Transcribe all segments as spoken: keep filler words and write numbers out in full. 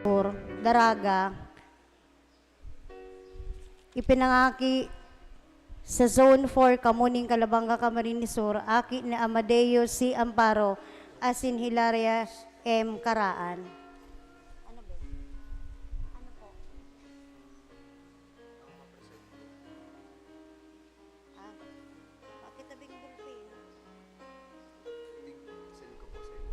Sur, Daraga, ipinangaki sa Zone four, Kamuning, Calabanga, Camarines Sur, aki ni Amadeo C. Amparo asin Hilaria M. Karaan. Ano ba? Ano po? Ah, bakit tabing bulpin? Send ko po sa inyo.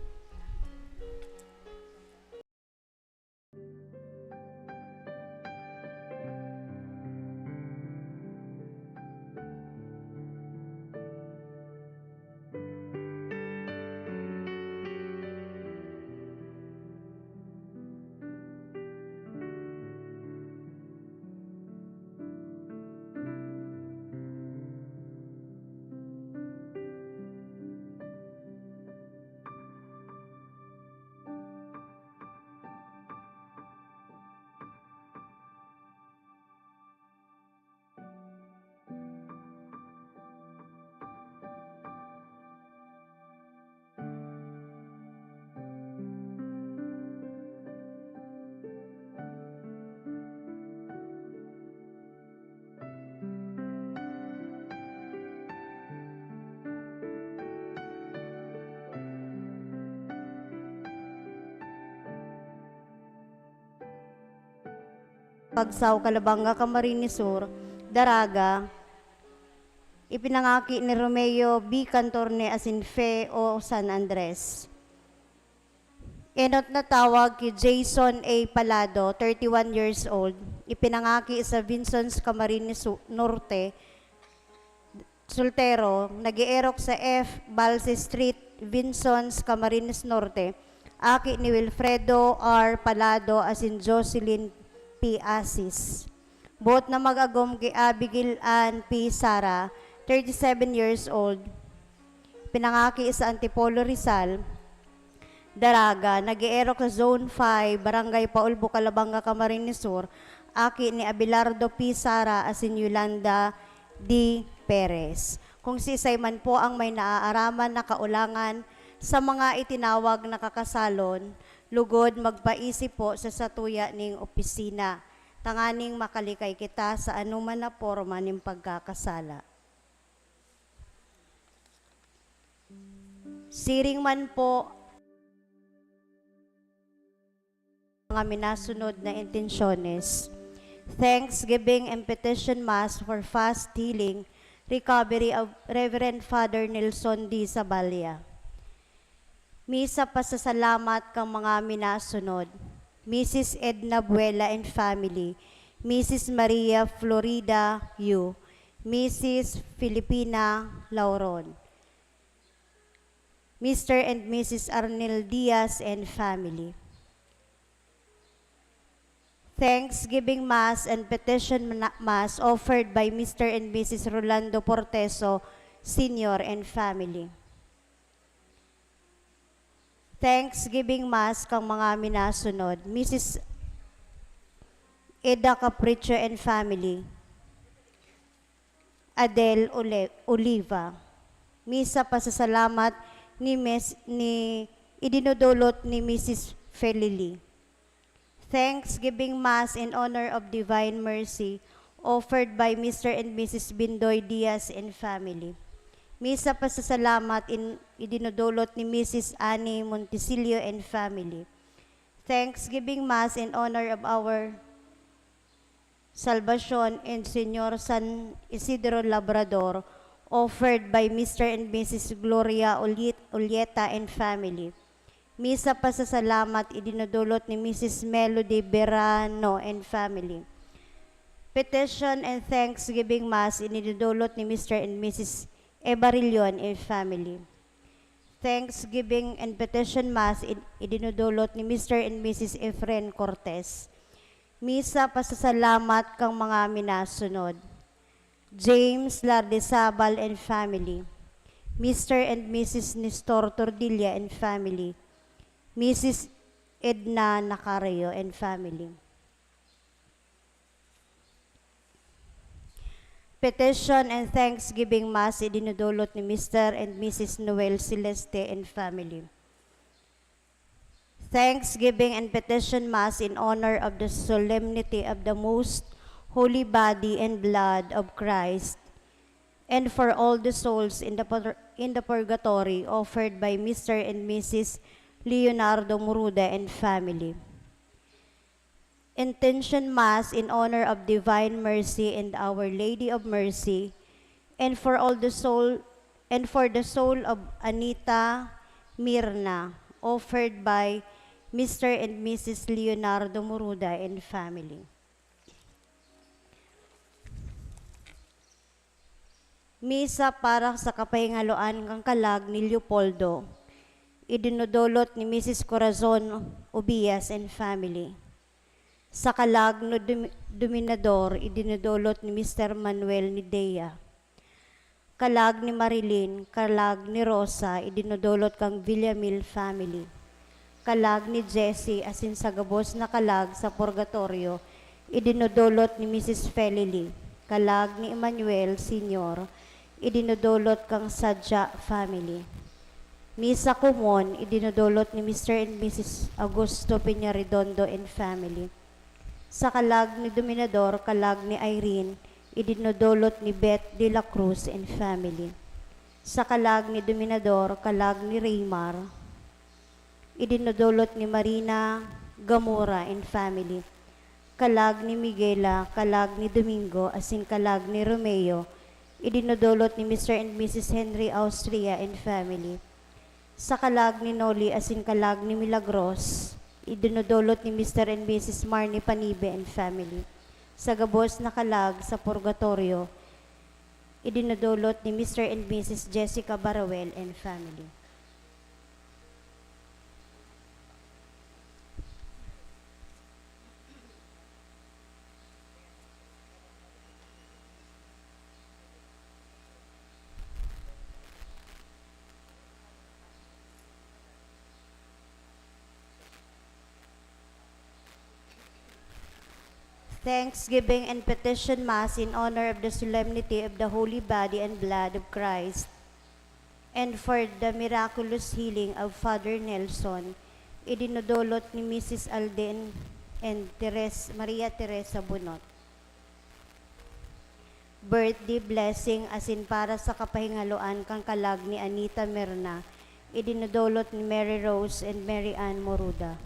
Kagsaw, Calabanga, Camarines Sur, Daraga, ipinangaki ni Romeo B. Cantorne asin Fe O. San Andres. Enot na tawag ki Jason A. Palado, thirty-one years old, ipinangaki sa Vinzons, Camarines Su-, Norte, soltero, nag-eerok sa F. Balse Street, Vinzons, Camarines Norte, aki ni Wilfredo R. Palado asin Jocelyn P. Asis. Boot na mag-agom ki Abigail Ann P. Sara, thirty-seven years old, pinangaki sa Antipolo, Rizal, Daraga, nag-eerok sa Zone five, Barangay Paulbo, Calabanga, Camarines Sur, aki ni Abelardo P. Sara asin Yolanda D. Perez. Kung siisay man po ang may naaaraman na kaolangan sa mga itinawag na kakasalon, lugod magpaisip po sa satuya ning opisina, tanganing makalikay kita sa anoman na porma nin pagkakasala. Siring man po mga minasunod na intensyones. Thanksgiving and Petition Mass for fast healing, recovery of Reverend Father Nelson D. Saballa. Misa pasasalamat kan mga minasunod: Misis Edna Buela and family, Misis Maria Florida Yu, Misis Filipina Lauron, Mister and Missus Arnel Diaz and family. Thanksgiving Mass and Petition Mana-, Mass offered by Mister and Missus Rolando Porteso Senior and family. Thanksgiving Mass kan mga minasunod: Missus Eda Capricho and family, Adel Ole-, Oliva. Misa pasasalamat ni Mes-, ni idinodolot ni Missus Felili. Thanksgiving Mass in honor of Divine Mercy, offered by Mister and Missus Bindoy Diaz and family. Misa pasasalamat in, idinodolot ni Missus Annie Montisilio and family. Thanksgiving Mass in honor of our Salvacion and Señor San Isidro Labrador, offered by Mister and Missus Gloria Ulit-, Ulieta and family. Misa pasasalamat idinodolot ni Missus Melody Berano and family. Petition and Thanksgiving Mass idinodolot ni Mister and Missus Ebarillon and family. Thanksgiving and Petition Mass id-, idinodolot ni Mister and Missus Efren Cortez. Misa pasasalamat kan mga minasunod: James Lardizabal and family, Mister and Missus Nestor Tordilla and family, Missus Edna Nacario and family. Petition and Thanksgiving Mass idinodolot ni Mister and Missus Noel Celeste and family. Thanksgiving and petition mass in honor of the solemnity of the most holy body and blood of Christ, and for all the souls in the pur-, in the purgatory, offered by Mister and Missus Leonardo Muruda and family. Intention Mass in honor of Divine Mercy and Our Lady of Mercy, and for all the soul, and for the soul of Anita Mirna, offered by Mister and Missus Leonardo Muruda and family. Misa para sa kapahingaloan kan kalag ni Leopoldo, idinodolot ni Missus Corazon Obias and family. Sa kalag ni Dom-, Dominador, idinodolot ni Mister Manuel Nidea. Kalag ni Marilyn, kalag ni Rosa, idinodolot kan Villamil family. Kalag ni Jessie, asin sa gabos na kalag sa purgatorio, idinodolot ni Missus Felily. Kalag ni Emmanuel Senior, idinodolot kan Sadya family. Misa Komon, idinodolot ni Mister and Missus Augusto Peñaredondo and family. Sa kalag ni Dominador, kalag ni Irene, idinodolot ni Beth de la Cruz and family. Sa kalag ni Dominador, kalag ni Raymar, idinodolot ni Marina Gamora and family. Kalag ni Miguela, kalag ni Domingo, asin kalag ni Romeo, idinodolot ni Mister and Missus Henry Austria and family. Sa kalag ni Noli asin kalag ni Milagros, idinodolot ni Mister and Missus Marnie Panibe and family. Sa gabos na kalag sa purgatorio, idinodolot ni Mister and Missus Jessica Barawel and family. Thanksgiving and petition mass in honor of the solemnity of the holy body and blood of Christ, and for the miraculous healing of Father Nelson, idinodolot ni Missus Alden and Teres-, Maria Teresa Bunot. Birthday blessing asin para sa kapahingaloan kan kalag ni Anita Mirna, idinodolot ni Mary Rose and Mary Ann Moruda.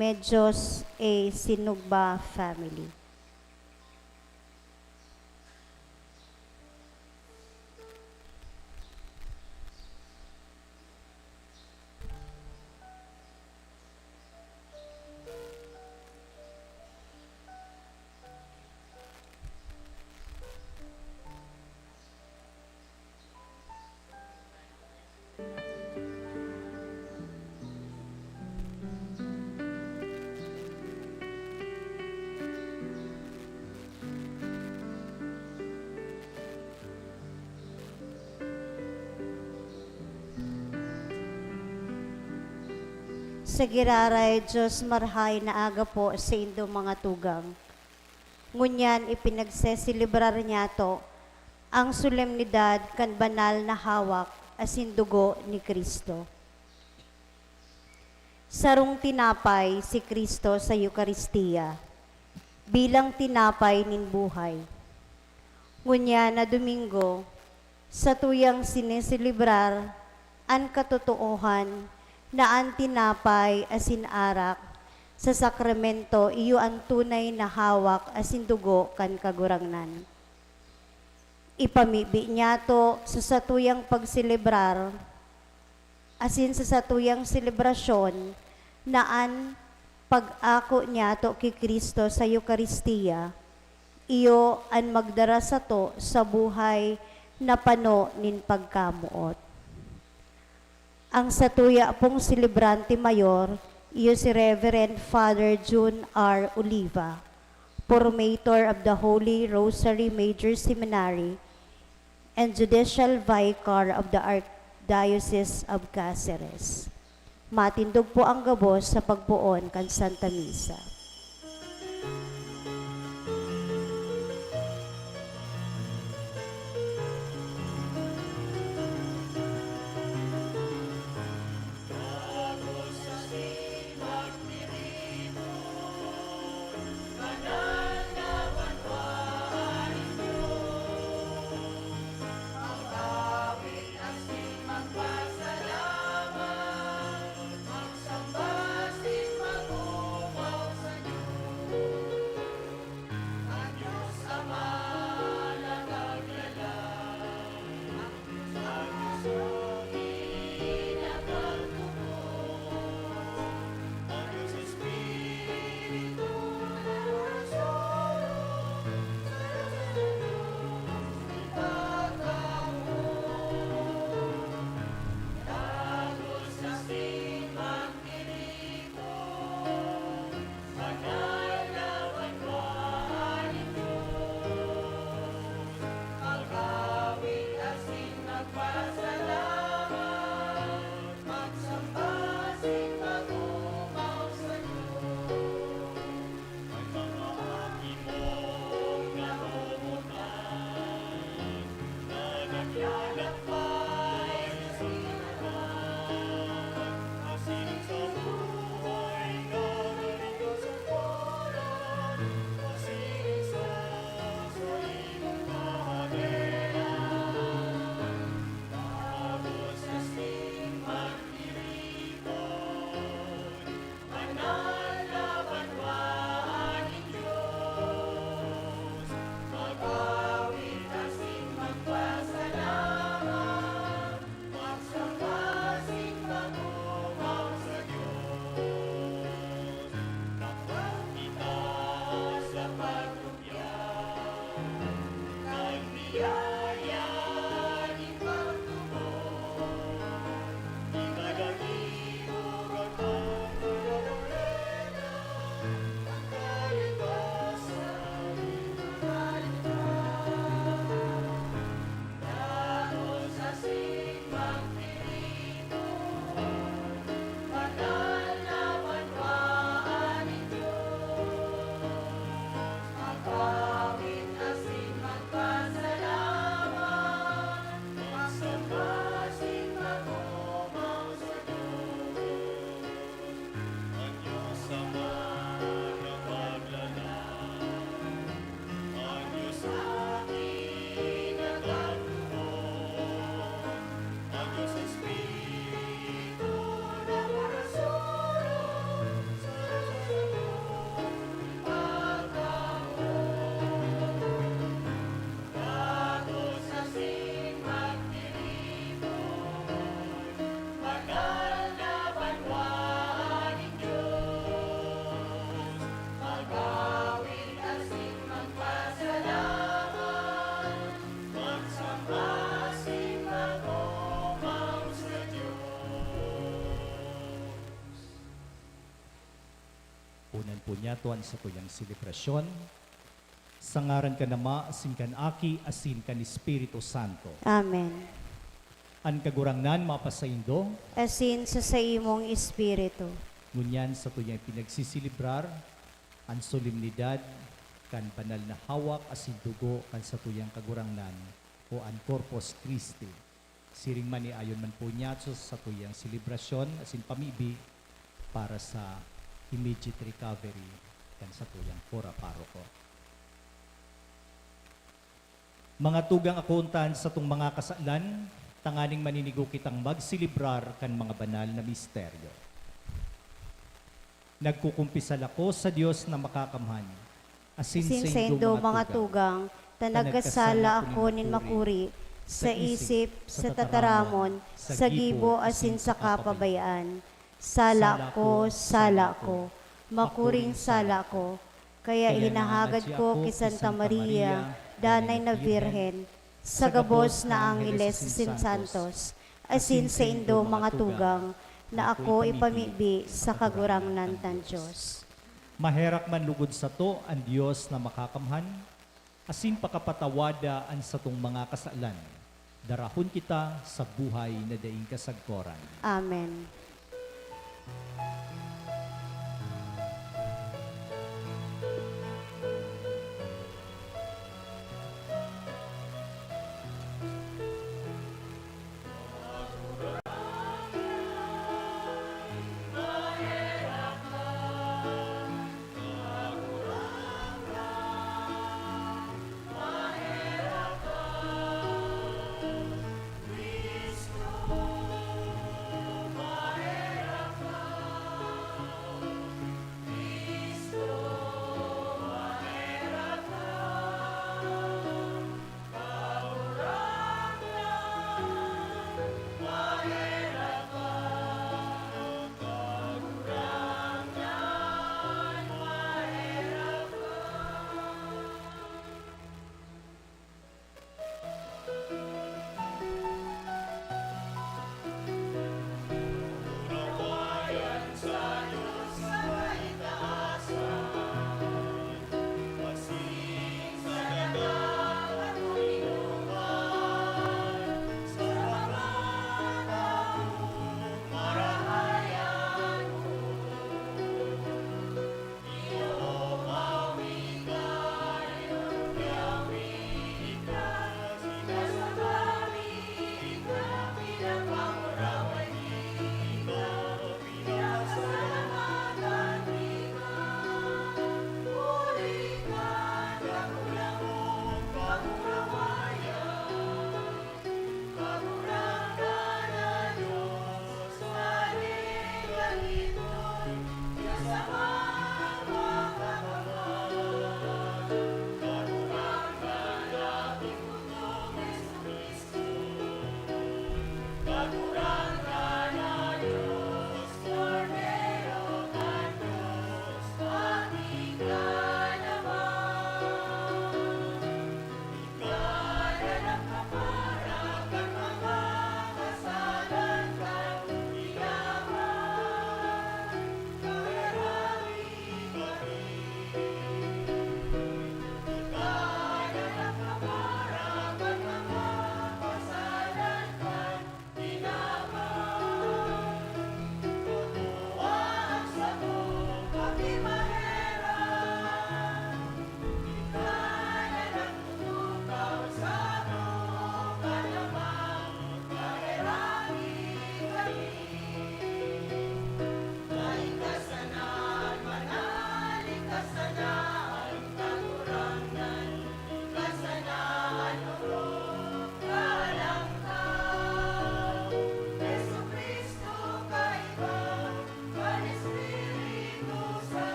Remedios A. Sinugba family. Sa giraray, Diyos, marahay na aga po sa indong mga tugang. Ngunyan ipinagseselebrar niyato ang solemnidad kan banal na hawak asin dugo ni Cristo. Sarong tinapay si Cristo sa Eukaristia, bilang tinapay nin buhay. Ngunyan na Domingo, satuyang sineselebrar an katotoohan na an tinapay asin arak sa sakramento iyo an tunay na hawak asin dugo kan Kagurangnan. Ipamibi niyato sa satuyang pagselebrar asin sa satuyang selebrasyon na an pag-ako niyato ki Cristo sa Eukaristia, iyo an magdara sato sa buhay na pano nin pagkamoot. Ang satuya pong selebrante mayor, iyo si Reverend Father Jun R. Oliva, formator of the Holy Rosary Major Seminary, and Judicial Vicar of the Archdiocese of Caceres. Matindog po ang gabos sa pagpoon kan Santa Misa. Punyato an satuyang selebrasyon, sa ngaran kan Ama, asin kan Aki, asin kan Espiritu Santo. Amen. An Kagurangnan mapasaindo. Asin sa saimong espiritu. Ngunyan satuyang pinagsiselebrar an solemnidad kan banal na hawak asin dugo kan satuyang Kagurangnan o an Corpus Christi. Siring man ni ayon man punyato sa satuyang selebrasyon asin pamibi para sa immediate recovery kan satuyang kura paroko. Mga tugang, ako unta an satong mga kasalan, tanganing maninigo kitang magselebrar kan mga banal na misteryo. Nagkukumpisal ako sa Dios na Makakamhan, asin Asin saindo, saindo, mga tugang, ta nagkasala ako nin makuri sa isip, sa tataramon, sa gibo, asin sa kapabayaan. Sala ko, sala ko, makuring sala ko, kaya hinahagad ko ki Santa Maria, Danay na Birhen, sa gabos na angheles asin santos, asin saindo, mga tugang, na ako ipamibi sa Kagurangnan tang Dios. Maherak man lugod sato an Dios na Makakamhan, asin pakapatawada an satong mga kasalan, darahon kita sa buhay na daing kasagkoran. Amen.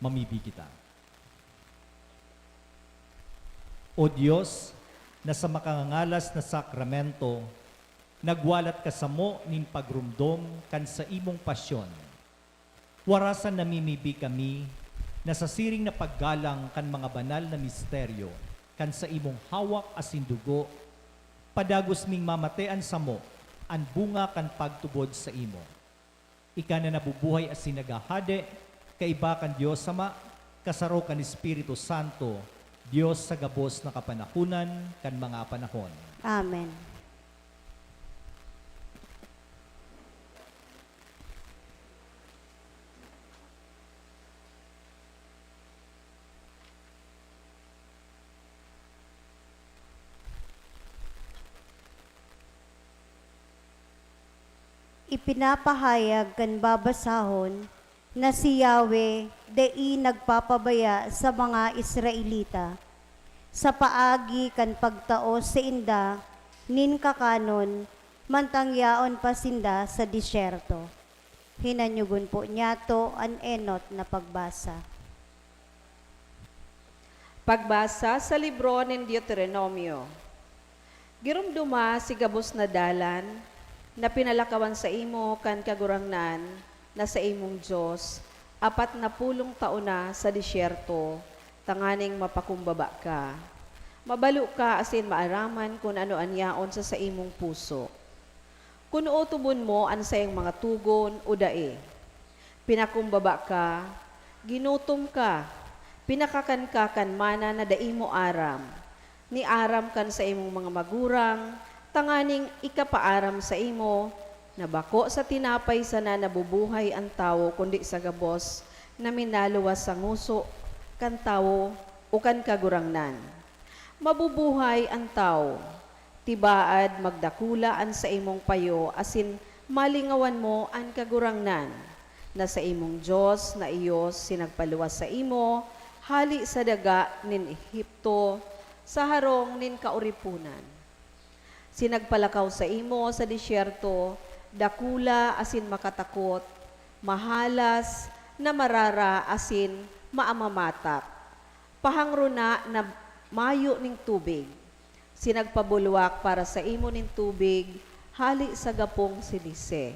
Mamibi kita. O Dios, na sa makangangalas na sakramento, nagwalat ka samo nin pagromdom kan saimong pasyon, warasan namimibi kami na sa siring na paggalang kan mga banal na misteryo kan saimong hawak asin dugo, padagos ming mamate an samo, an bunga kan pagtubod saimo. Ika na nabubuhay asin naghahade, kaiba kan Dios Ama, kasaro kan Espiritu Santo, Dios sa gabos na kapanahonan kan mga panahon. Amen. Ipinapahayag kan babasahon na si Yahweh dai nagpapabaya sa mga Israelita sa paagi kan pagtao sainda nin kakanon mantang yaon pa sinda sa disyerto. Hinanyogon po niyato an enot na pagbasa. Pagbasa sa libro nin Deuteronomio. Giromdoma si gabos na dalan na pinalakawan saimo kan Kagurangnan na saimong Dios, apat na pulong taon na sa disyerto, tanganing mapakumbaba ka. Mabalo ka asin maaraman kun ano an yaon sa saimong puso. Kun otobon mo an saiyang mga togon o dai. Pinakumbaba ka, ginutom ka, pinakakan ka kan mana na dai mo aram. Niaram kan saimong mga magurang, tanganing ikapaaram saimo, na bako sa tinapay sana nabubuhay an tawo kundi sa gabos na minaluwas sa ngoso kan tawo o kan Kagurangnan. Mabubuhay an tawo. Tibaad magdakula an saimong payo asin malingawan mo an Kagurangnan, na saimong Dios na iyo si nagpaluwas saimo hale sa daga nin Egipto, sa harong nin kaoriponan. Si nagpalakaw saimo sa disyerto, dakula asin makatakot, mahalas, na marara asin maamamatak, pahangrona na mayo nin tubig. Si nagpabulwak para saimo nin tubig hale sa gapong silise.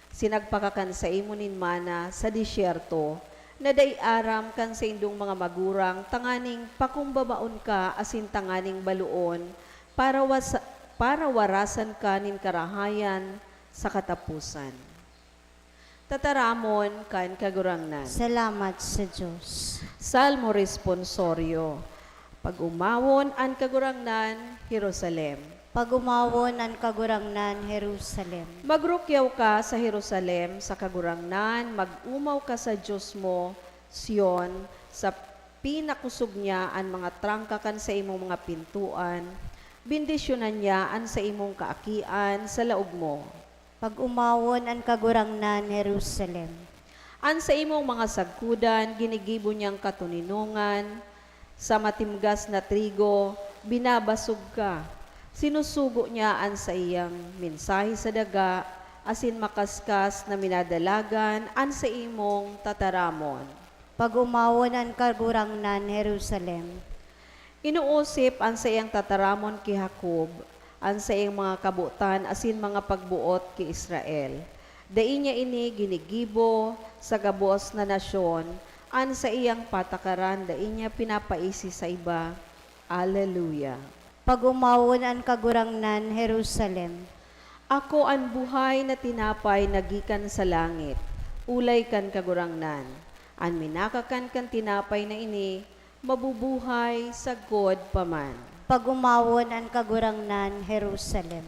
Si nagpakakan saimo nin mana sa disyerto, na dai aram kan saindong mga magurang, tanganing pakumbabaon ka asin tanganing baloon para wasa-, para warasan ka nin karahayan sa kataposan. Tataramon kan Kagurangnan. Salamat sa Dios. Salmo Responsorio. Pag-omawon an Kagurangnan, Jerusalem. Pag-omawon an Kagurangnan, Jerusalem. Magrukyaw ka sa Jerusalem, sa Kagurangnan, mag-omaw ka sa Dios mo, Sion, sa pinakosog niya an mga trangka kan saimong mga pintoan, bendisyonan niya an saimong kaakian sa laog mo. Pag-omawon an Kagurangnan, Jerusalem. An saimong mga sagkodan ginigibo niyang katoninongan, sa matimgas na trigo binabasog ka. Sinusugo niya an saiyang mensahe sa daga, asin makaskas na minadalagan an saimong tataramon. Pag-omawon an Kagurangnan, Jerusalem. Inuosip an saiyang tataramon ki Jacob, an saiyang mga kabotan asin mga pagboot ki Israel. Dai niya ini ginigibo sa gabos na nasyon, an saiyang patakaran dai niya pinapaisi sa iba. Aleluya! Pag-omawon an Kagurangnan, Jerusalem. Ako an buhay na tinapay na gikan sa langit, olay kan Kagurangnan. An minakakan kan tinapay na ini, mabubuhay sagkod pa man. Pag-omawon an Kagurangnan, Jerusalem.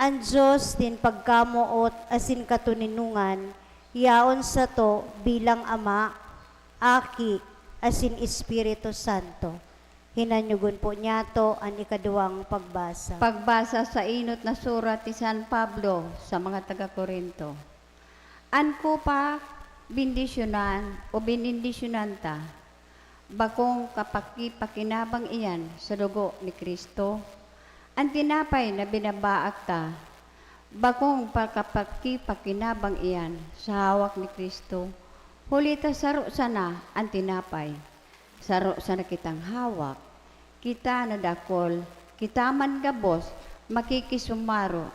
An Dios nin pagkamoot asin katoninongan yaon sato bilang Ama, Aki, asin Espiritu Santo. Hinanyogon po niyato an ikaduwang pagbasa. Pagbasa sa enot na surat ni San Pablo sa mga taga-Corinto. An kopa, bendisyonan o benendisyonan ta, bakong kapakipakinabang iyan sa dugo ni Cristo? An tinapay na binabaak ta, bakong pakapakipakinabang iyan sa hawak ni Cristo? Huli ta saro sana an tinapay. Saro sana kitang hawak, kita na dakul, kita man gabos, makikisumaro,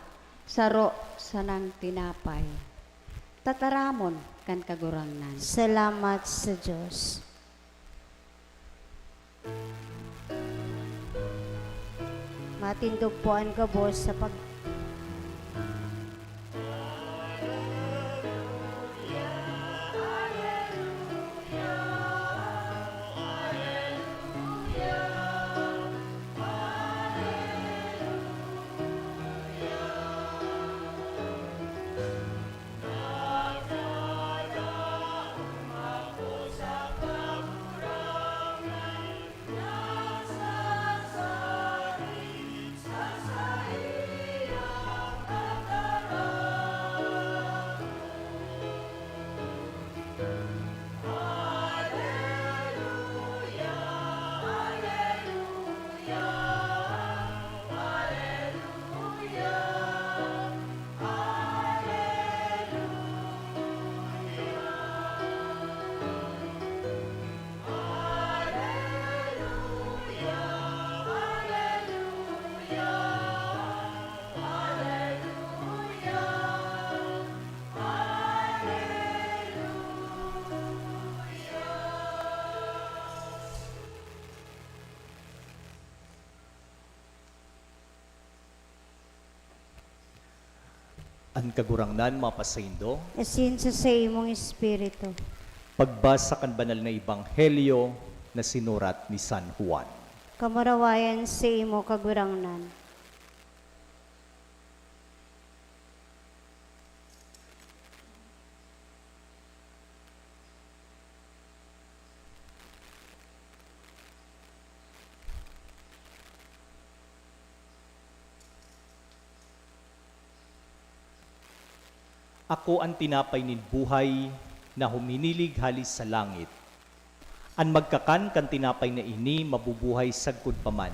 saro sanang tinapay. Tataramon kan Kagurangnan. Salamat sa Diyos. Matindog po an gabos sa pag- An Kagurangnan mapasaindo. Asin sa saimong espiritu. Pagbasa kan Banal na Ebanghelyo na sinurat ni San Juan. Kamurawayan saimo, Kagurangnan. Ako an tinapay nin buhay na huminilig hale sa langit. An magkakan kan tinapay na ini mabubuhay sagkod pa man.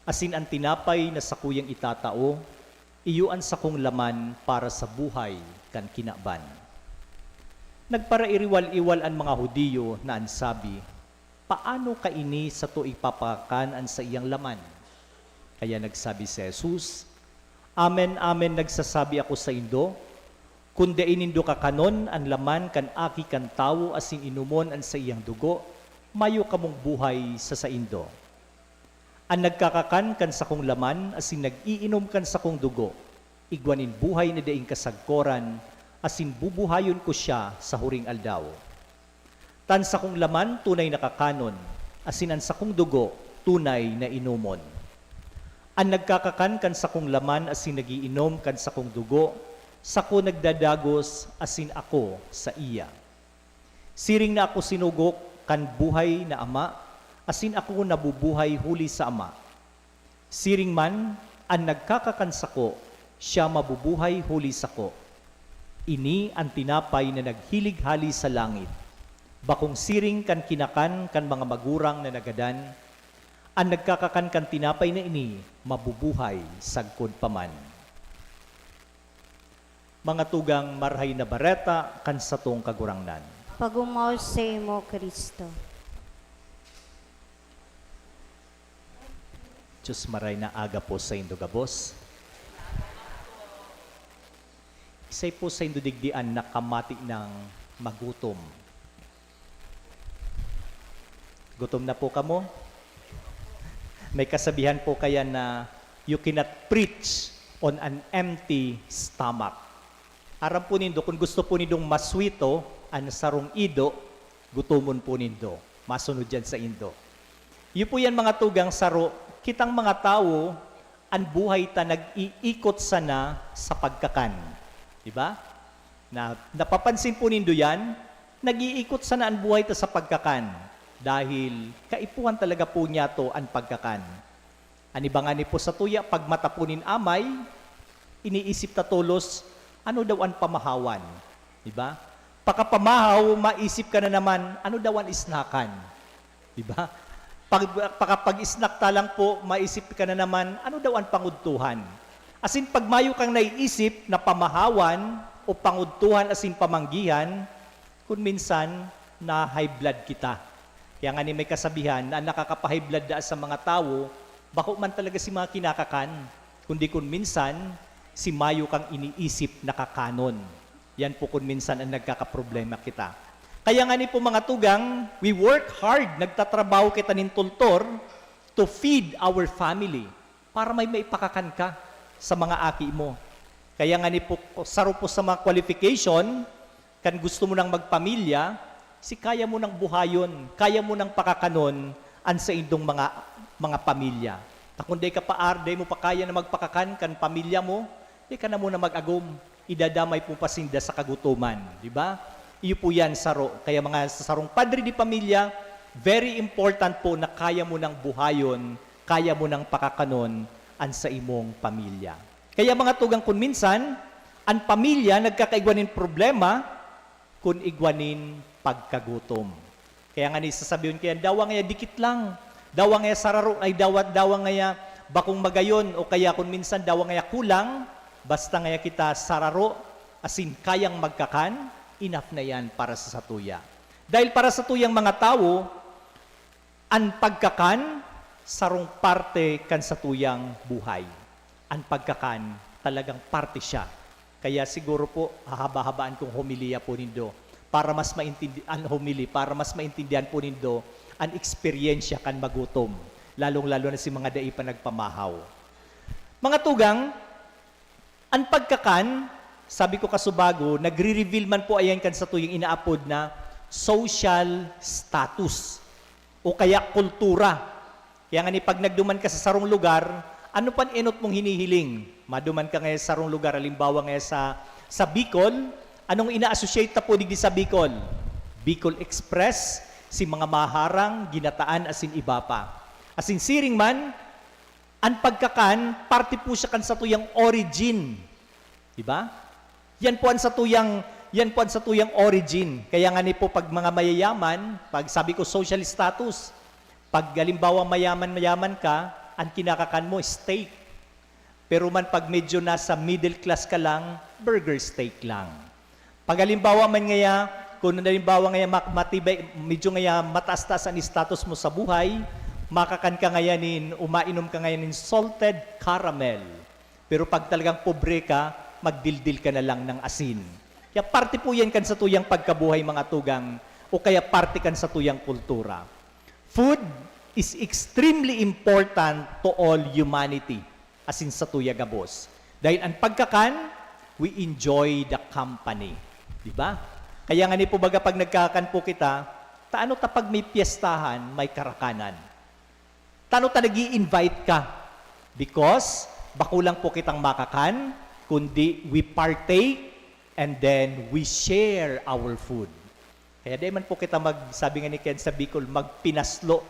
Asin an tinapay na sakuyang itatao, iyo an sakong laman para sa buhay kan kinaban. Nagparairiwal-iwal an mga Judio na an sabi, "Paano kaini sato ipapakakan an saiyang laman?" Kaya nagsabi si Jesus, "Amen, amen, nagsasabi ako saindo, kun dai nindo kakanon an laman kan Aki kan Tawo asin inomon an saiyang dugo, mayo kamong buhay sa saindo. An nagkakakan kan sakong laman asin nag-iinom kan sakong dugo, igwa nin buhay na daing kasagkoran, asin bubuhayon ko siya sa huring aldaw." Ta an sakong laman tunay na kakanon, asin an sakong dugo tunay na inomon. An nagkakakan kan sakong laman asin nag-iinom kan sakong dugo, sako nagdadagos asin ako saiya. Siring na ako sinugo kan buhay na Ama, asin ako nabubuhay huli sa Ama. Siring man, an nagkakakan sako, siya mabubuhay huli sako. Ini an tinapay na naghilig hale sa langit, bakong siring kan kinakan kan mga magurang na nagadan. An nagkakakan kan tinapay na ini mabubuhay sagkod pa man. Mga tugang, Marahay na Bareta kan satong Kagurangnan. Pag-omaw saimo, Cristo. Diyos, maray na aga po saindo gabos. Isay po saindo digdi an nakamati nang magutom? Gutom na po kamo? May kasabihan po kaya na, "You cannot preach on an empty stomach." Aram po nindo, kun gusto po nindong maswito an sarong ido, gutomon po nindo. Masunod yan saindo. Iyo po yan, mga tugang, saro, kitang mga tawo, an buhay ta nag-iikot sana sa pagkakan. Di ba? Na, napapansin po nindo yan? Nag-iikot sana an buhay ta sa pagkakan, dahil kaipuhan talaga po niyato an pagkakan. An iba ngani po satuya, pagmata po nin amay, iniisip ta tolos, ano daw an pamahawan, di ba? Pakapamahaw, maisip ka na naman, ano daw an isnakan, di ba? Pag, pakapag-snack ta lang po, maisip ka na naman, ano daw an pangudtuhan? Asin pag mayo kang naiisip na pamahawan o pangudtuhan asin pamanggihan, kun minsan, na-high blood kita. Kaya ngani may kasabihan na an nakakapa-high blood daa sa mga tawo, bako man talaga si mga kinakakan, kundi kun minsan, si mayo kang iniisip na kakanon. Yan po kun minsan ang nagkakaproblema kita. Kaya nga ni po, mga tugang, we work hard, nagtatrabaho kita nin tultor to feed our family para may maipakakan ka sa mga aki mo. Kaya nga ni po, saro po sa mga qualification, kan gusto mo nang magpamilya, si kaya mo nang buhayon, kaya mo nang pakakanon an saindong mga, mga pamilya. Ta kun dai ka pa ar-, dai mo pa kaya na magpakakan kan pamilya mo, di ka na muna mag-agom. Idadamay mo pa sinda sa kagutoman, di ba? Iyo po yan, saro. Kaya mga sa sarong padre de pamilya, very important po na kaya mo nang buhayon, kaya mo nang pakakanon an sa imong pamilya. Kaya mga tugang, kun minsan, an pamilya nagkakaigwa nin problema kun igwa nin pagkagutom. Kaya nga ni sasabihon kaya, dawa ngaya dikit lang, dawa ngaya sararo, ay dawa, dawa ngaya bakong magayon, o kaya kun minsan dawa ngaya kulang, basta ngaya kita sararo, asin kayang magkakan, enough na yan para sa satuya. Dahil para sa tuyang mga tawo, an pagkakan sarong parte kan satuyang buhay. An pagkakan talagang parte siya. Kaya siguro po, hahaba-habaan kong homilya po nindo para mas maintindi-, an homily, para mas maintindihan po nindo an eksperyensya kan magutom, lalong-lalo na si mga dai pa nagpamahaw. Mga tugang, an pagkakan, sabi ko kasubago, nagre-reveal man po ayan kan satuyang inaapod na social status o kaya kultura. Kaya nga ni pag nagduman ka sa sarong lugar, ano pan enot mong hinihiling? Maduman ka ngayon sa sarong lugar, halimbawa ngayon sa, sa Bicol, anong ina-associate ta po digdi sa Bicol? Bicol Express, si mga maharang, ginataan, asin iba pa. Asin siring man, an pagkakan, parte po siya kan satuyang origin. Di ba? Yan po ang satuyang, yan po ang satuyang origin. Kaya nga ni po, pag mga mayayaman, pag sabi ko social status, pag halimbawa mayaman-mayaman ka, ang kinakakan mo, steak. Pero man pag medyo nasa middle class ka lang, burger steak lang. Pag halimbawa man ngaya, kung halimbawa ngaya ma-, matibay, medyo ngaya mataas-taas ang status mo sa buhay, makakan ka ngayan nin, umainom ka ngayan nin salted caramel. Pero pag talagang pobre ka, magdildil ka na lang ng asin. Kaya parte po yan kan satuyang pagkabuhay, mga tugang, o kaya parte kan satuyang kultura. Food is extremely important to all humanity, asin satuya gabos. Dahil ang pagkakan, we enjoy the company. Di ba? Kaya nga ni po baga pag nagkakan po kita, taano ta pag may piyestahan, may karakanan? Taano ta nag-i-invite ka? Because bako lang po kitang makakan, kundi we partake and then we share our food. Kaya di man po kita mag-, sabi nga ni Ken sa Bicol, magpinaslo.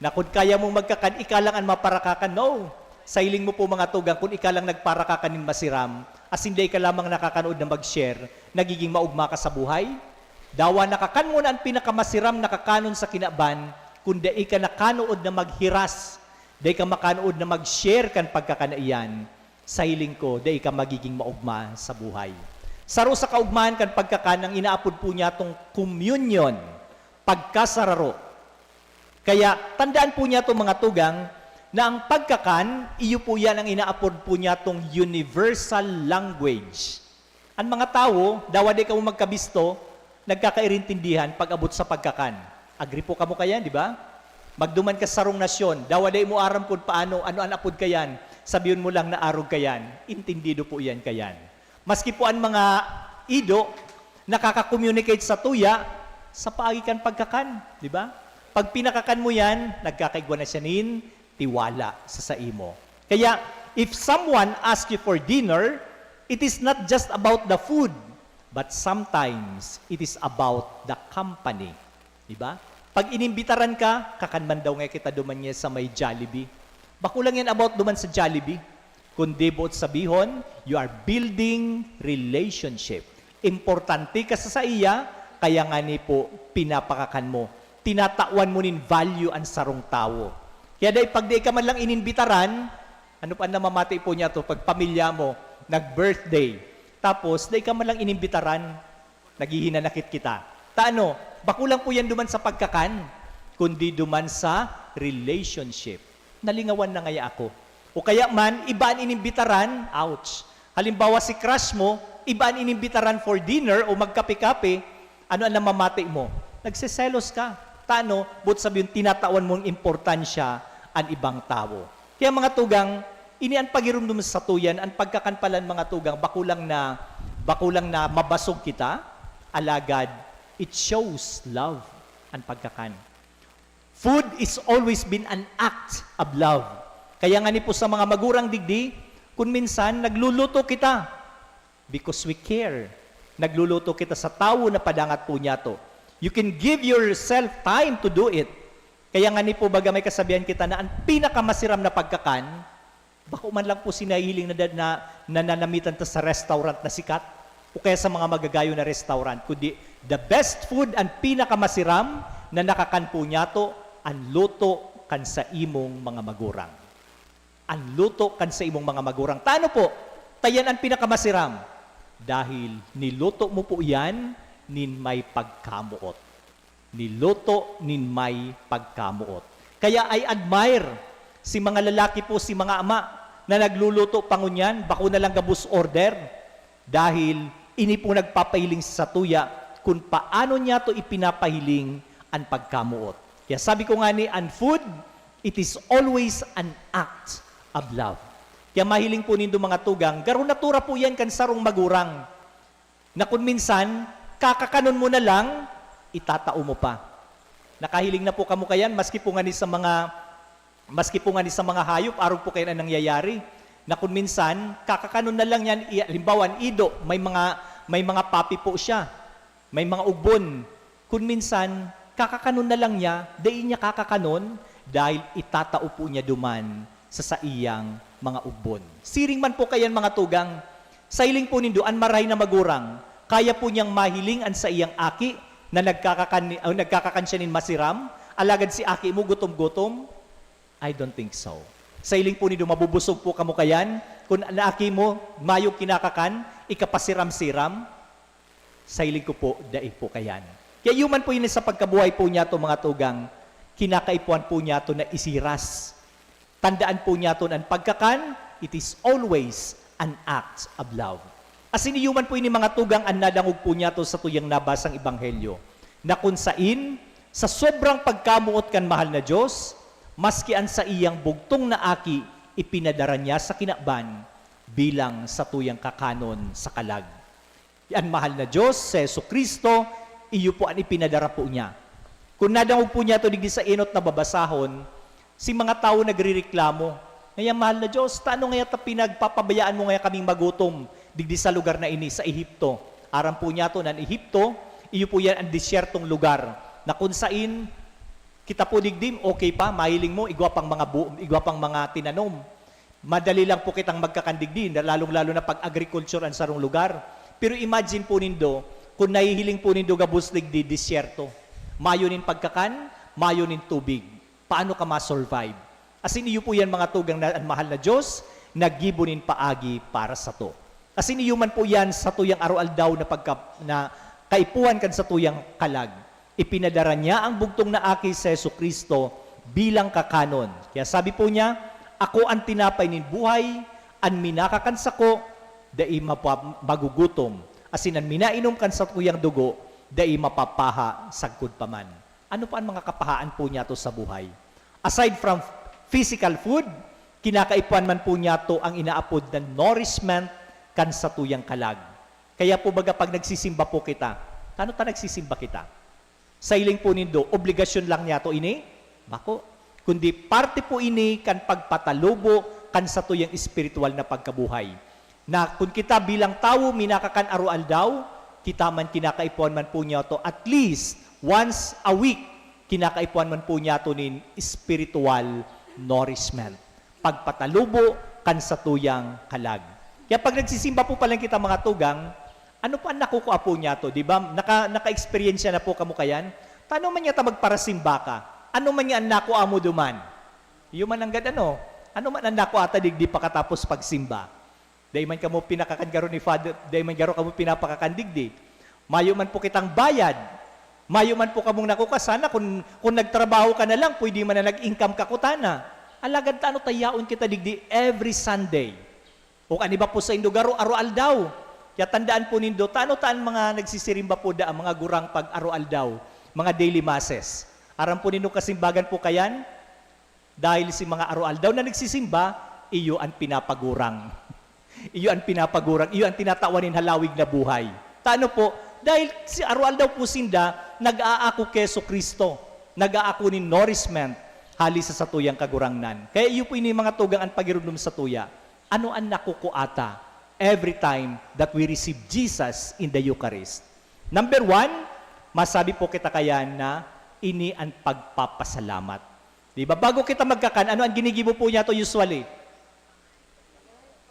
Na kun kaya mong magkakan, ika lang an maparakakan. No! Sa hiling mo po, mga tugang, kun ika lang nagparakakan nin masiram, asin dai ka lamang nakakanood na mag-share, nagiging maogma ka sa buhay? Dawa nakakan mo na an pinakamasiram na kakanon sa kinaban, kun dai ka nakanood na maghiras, dai ka makanood na mag-share kan pagkakan na iyan, sa hiling ko, dai ka magiging maogma sa buhay. Saro sa kaogmahan kan pagkakan ang inaapod po niyatong communion, pagkasararo. Kaya tandaan po niyato, mga tugang, na ang pagkakan, iyo po yan ang inaapod po niyatong universal language. An mga tawo, dawa dai kamo magkabisto, nagkakairintindihan pag-abot sa pagkakan. Agree po kamo kayan, di ba? Magduman ka sa sarong nasyon, dawa dai mo aram kun paano, ano an apod kayan, sabihon mo lang na arog kayan, intindido po iyan kayan. Maski po an mga ido, nakaka-communicate sa tuya sa paagi kan pagkakan, di ba? Pag pinakakan mo yan, nagkakaigwa na siya nin tiwala sa saimo. Kaya, if someone ask you for dinner, it is not just about the food, but sometimes it is about the company. Di ba? Pag inimbitaran ka, kakan man daw nga kita duman niya sa may Jollibee. Bako lang yan about duman sa Jollibee. Kundi boot sabihon, you are building relationship. Importante ka sa saiya, kaya nga ni po, pinapakakan mo. Tinatawan mo nin value an sarong tawo. Kaya dai, pag dai ka man lang inimbitaran, ano pa namamati po niya to, pag pamilya mo, nag-birthday, tapos dai ka man lang inimbitaran, naghihinanakit kita. Ta ano, bako lang po yan duman sa pagkakan, kundi duman sa relationship. Nalingawan na ngaya ako. O kaya man, iba an inimbitaran, ouch. Halimbawa, si crush mo, Iba an inimbitaran for dinner o magkape-kape, ano an namamati mo? Nagseselos ka. Tano, boot sabihon, tinatawan mong importansya an ibang tawo. Kaya, mga tugang, ini an pagirumdom sa satuyan, an pagkakan palan, mga tugang, bako lang na, bako lang na mabasog kita, alagad it shows love, an pagkakan. Food is always been an act of love. Kaya ngani po sa mga magurang digdi, kun minsan nagluluto kita because we care. Nagluluto kita sa tawo na padangat po niyato. You can give yourself time to do it. Kaya ngani po, baga may kasabihan kita na an pinakamasiram na pagkakan, bako man lang po si nahihiling na, na, na nananamitan ta sa restaurant na sikat o kaya sa mga magagayon na restaurant, kundi the best food, an pinakamasiram na nakakan po niyato, an luto kan sa imong mga magurang. An luto kan sa imong mga magurang. Tano po, ta yan an pinakamasiram. Dahil niluto mo po yan nin may pagkamoot. Niluto nin may pagkamoot. Kaya I admire si mga lalaki po, si mga ama na nagluluto pa ngunyan, bako na lang gabos order. Dahil ini po nagpapahiling sa satuya kun paano niyato ipinapahiling an pagkamoot. Kaya sabi ko ngani, an food, it is always an act of love. Kaya mahiling po nindo, mga tugang, garo natura po yan kan sarong magurang, na kun minsan, kakakanon mo na lang, itatao mo pa. Nakahiling na po kamo kayan, maski po ngani sa mga, maski po ngani sa mga hayop, arog po kayan an nangyayari, na kun minsan, kakakanon na lang yan, i-, halimbawa, an ido, may mga, may mga puppy po siya, may mga ugbon. Kun minsan, kakakanon na lang niya, dai niya kakakanon, dahil itatao po niya duman sa saiyang mga ugbon. Siring man po kayan, mga tugang, sa hiling po nindo, an marahay na magurang, kaya po niyang mahiling an saiyang aki na nagkakakan ni, o nagkakakan siya nin masiram, alagad si aki mo gutom-gutom? I don't think so. Sa hiling po nindo, mabubusog po kamo kayan kun an aki mo mayong kinakakan, ikapasiram-siram? Sa hiling ko po, dai po kayan. Kaya iyo man po ini sa pagkabuhay po niyato, mga tugang, kinakaipuhan po niyato na isiras. Tandaan po niyato na an pagkakan, it is always an act of love. Asin iyo man po ini, mga tugang, an nadangog po niyato sa tuyang nabasang ebanghelyo, na kun sain, sa sobrang pagkamoot kan mahal na Dios, maski an saiyang bugtong na aki ipinadara niya sa kinaban bilang satuyang kakanon sa kalag. An mahal na Dios, si Jesu-Cristo, iyo po an ipinadara po niya. Kun nadangog po niyato digdi sa enot na babasahon, si mga tawo nagrereklamo, "Ngaya, mahal na Dios, tano ngaya ta pinagpapabayaan mo ngaya kaming magutom digdi sa lugar na ini, sa Ehipto?" Aram po niyato na an Ehipto, iyo po yan an desyertong lugar na kun sain kita po digdi, okay pa, mahiling mo, igwa pang mga bu-, igwa pang mga tinanom. Madali lang po kitang magkakan digdi, na lalong-lalo na pag agriculture an sarong lugar. Pero imagine po nindo, kung nahihiling po nindo gabos digdi, disyerto. Mayo nin pagkakan, mayo nin tubig. Paano ka ma-survive? Asin iyo po yan, mga tugang, na an mahal na Diyos, naggibo nin paagi para sato. Asin iyo man po yan satuyang aroaldaw na pagka-, na kaipuhan kan satuyang kalag. Ipinadara niya ang bugtong na aki, si Jesu-Cristo, bilang kakanon. Kaya sabi po niya, "Ako an tinapay nin buhay, an minakakan sako, dai mapa-, magugutom, asin an minainom kan sakuyang dugo, dai mapapaha sagkod pa man." Ano pa an mga kapahaan po niyato sa buhay? Aside from physical food, kinakaipuhan man po niyato ang inaapod na nourishment kan satuyang kalag. Kaya po, baga, pag nagsisimba po kita, tano ta nagsisimba kita? Sa hiling po nindo, obligasyon lang niyato ini? Bako. Kundi parte po ini kan pagpatalubo kan satuyang espiritual na pagkabuhay. Na kun kita bilang tawo minakakan aroaldaw, kita man kinakaipuhan man po niyato at least once a week, kinakaipuhan man po niyato nin spiritual nourishment. Pagpatalubo kan satuyang kalag. Kaya pag nagsisimba po palan kita, mga tugang, ano po an nakukua po niyato, di ba? Naka-, naka-eksperyensya na po kamo kayan? Tano man niya ta magparasimba ka? Ano man niya an nakua mo duman? Iyo man nanggad ano? Ano man an nakua ta digdi pakatapos pagsimba? Dai man kamo pinakakan garo ni Father, dai man garo kamo pinapakakan digdi. Mayo man po kitang bayad. Mayo man po kamong nakukua. Sana kun, kun nagtrabaho ka na lang, pwede man na nag-income ka kutana. Alagad tano ta yaon kita digdi every Sunday? O kan iba po saindo garo, aroaldaw. Kaya tandaan po nindo, tano ta an mga nagsisirimba po da, ang mga gurang pag-aroaldaw, mga daily masses. Aram po nindo kasimbagan po kayan? Dahil si mga aroaldaw na nagsisimba, iyo an pinapagurang. Iyo an pinapagurang, iyo an tinatawan nin halawig na buhay. Tano po? Dahil si aroaldaw po sinda, nag-aako ki Jesu-Cristo, nag-aako nin nourishment, hali sa satuyang Kagurangnan. Kaya iyo po ini mga tugang an pagirumdom satuya. Ano an nakukua ta every time that we receive Jesus in the Eucharist? Number one, masabi po kita kayan na ini an pagpapasalamat. Di ba? Bago kita magkakan, ano an ginigibo po niyato usually?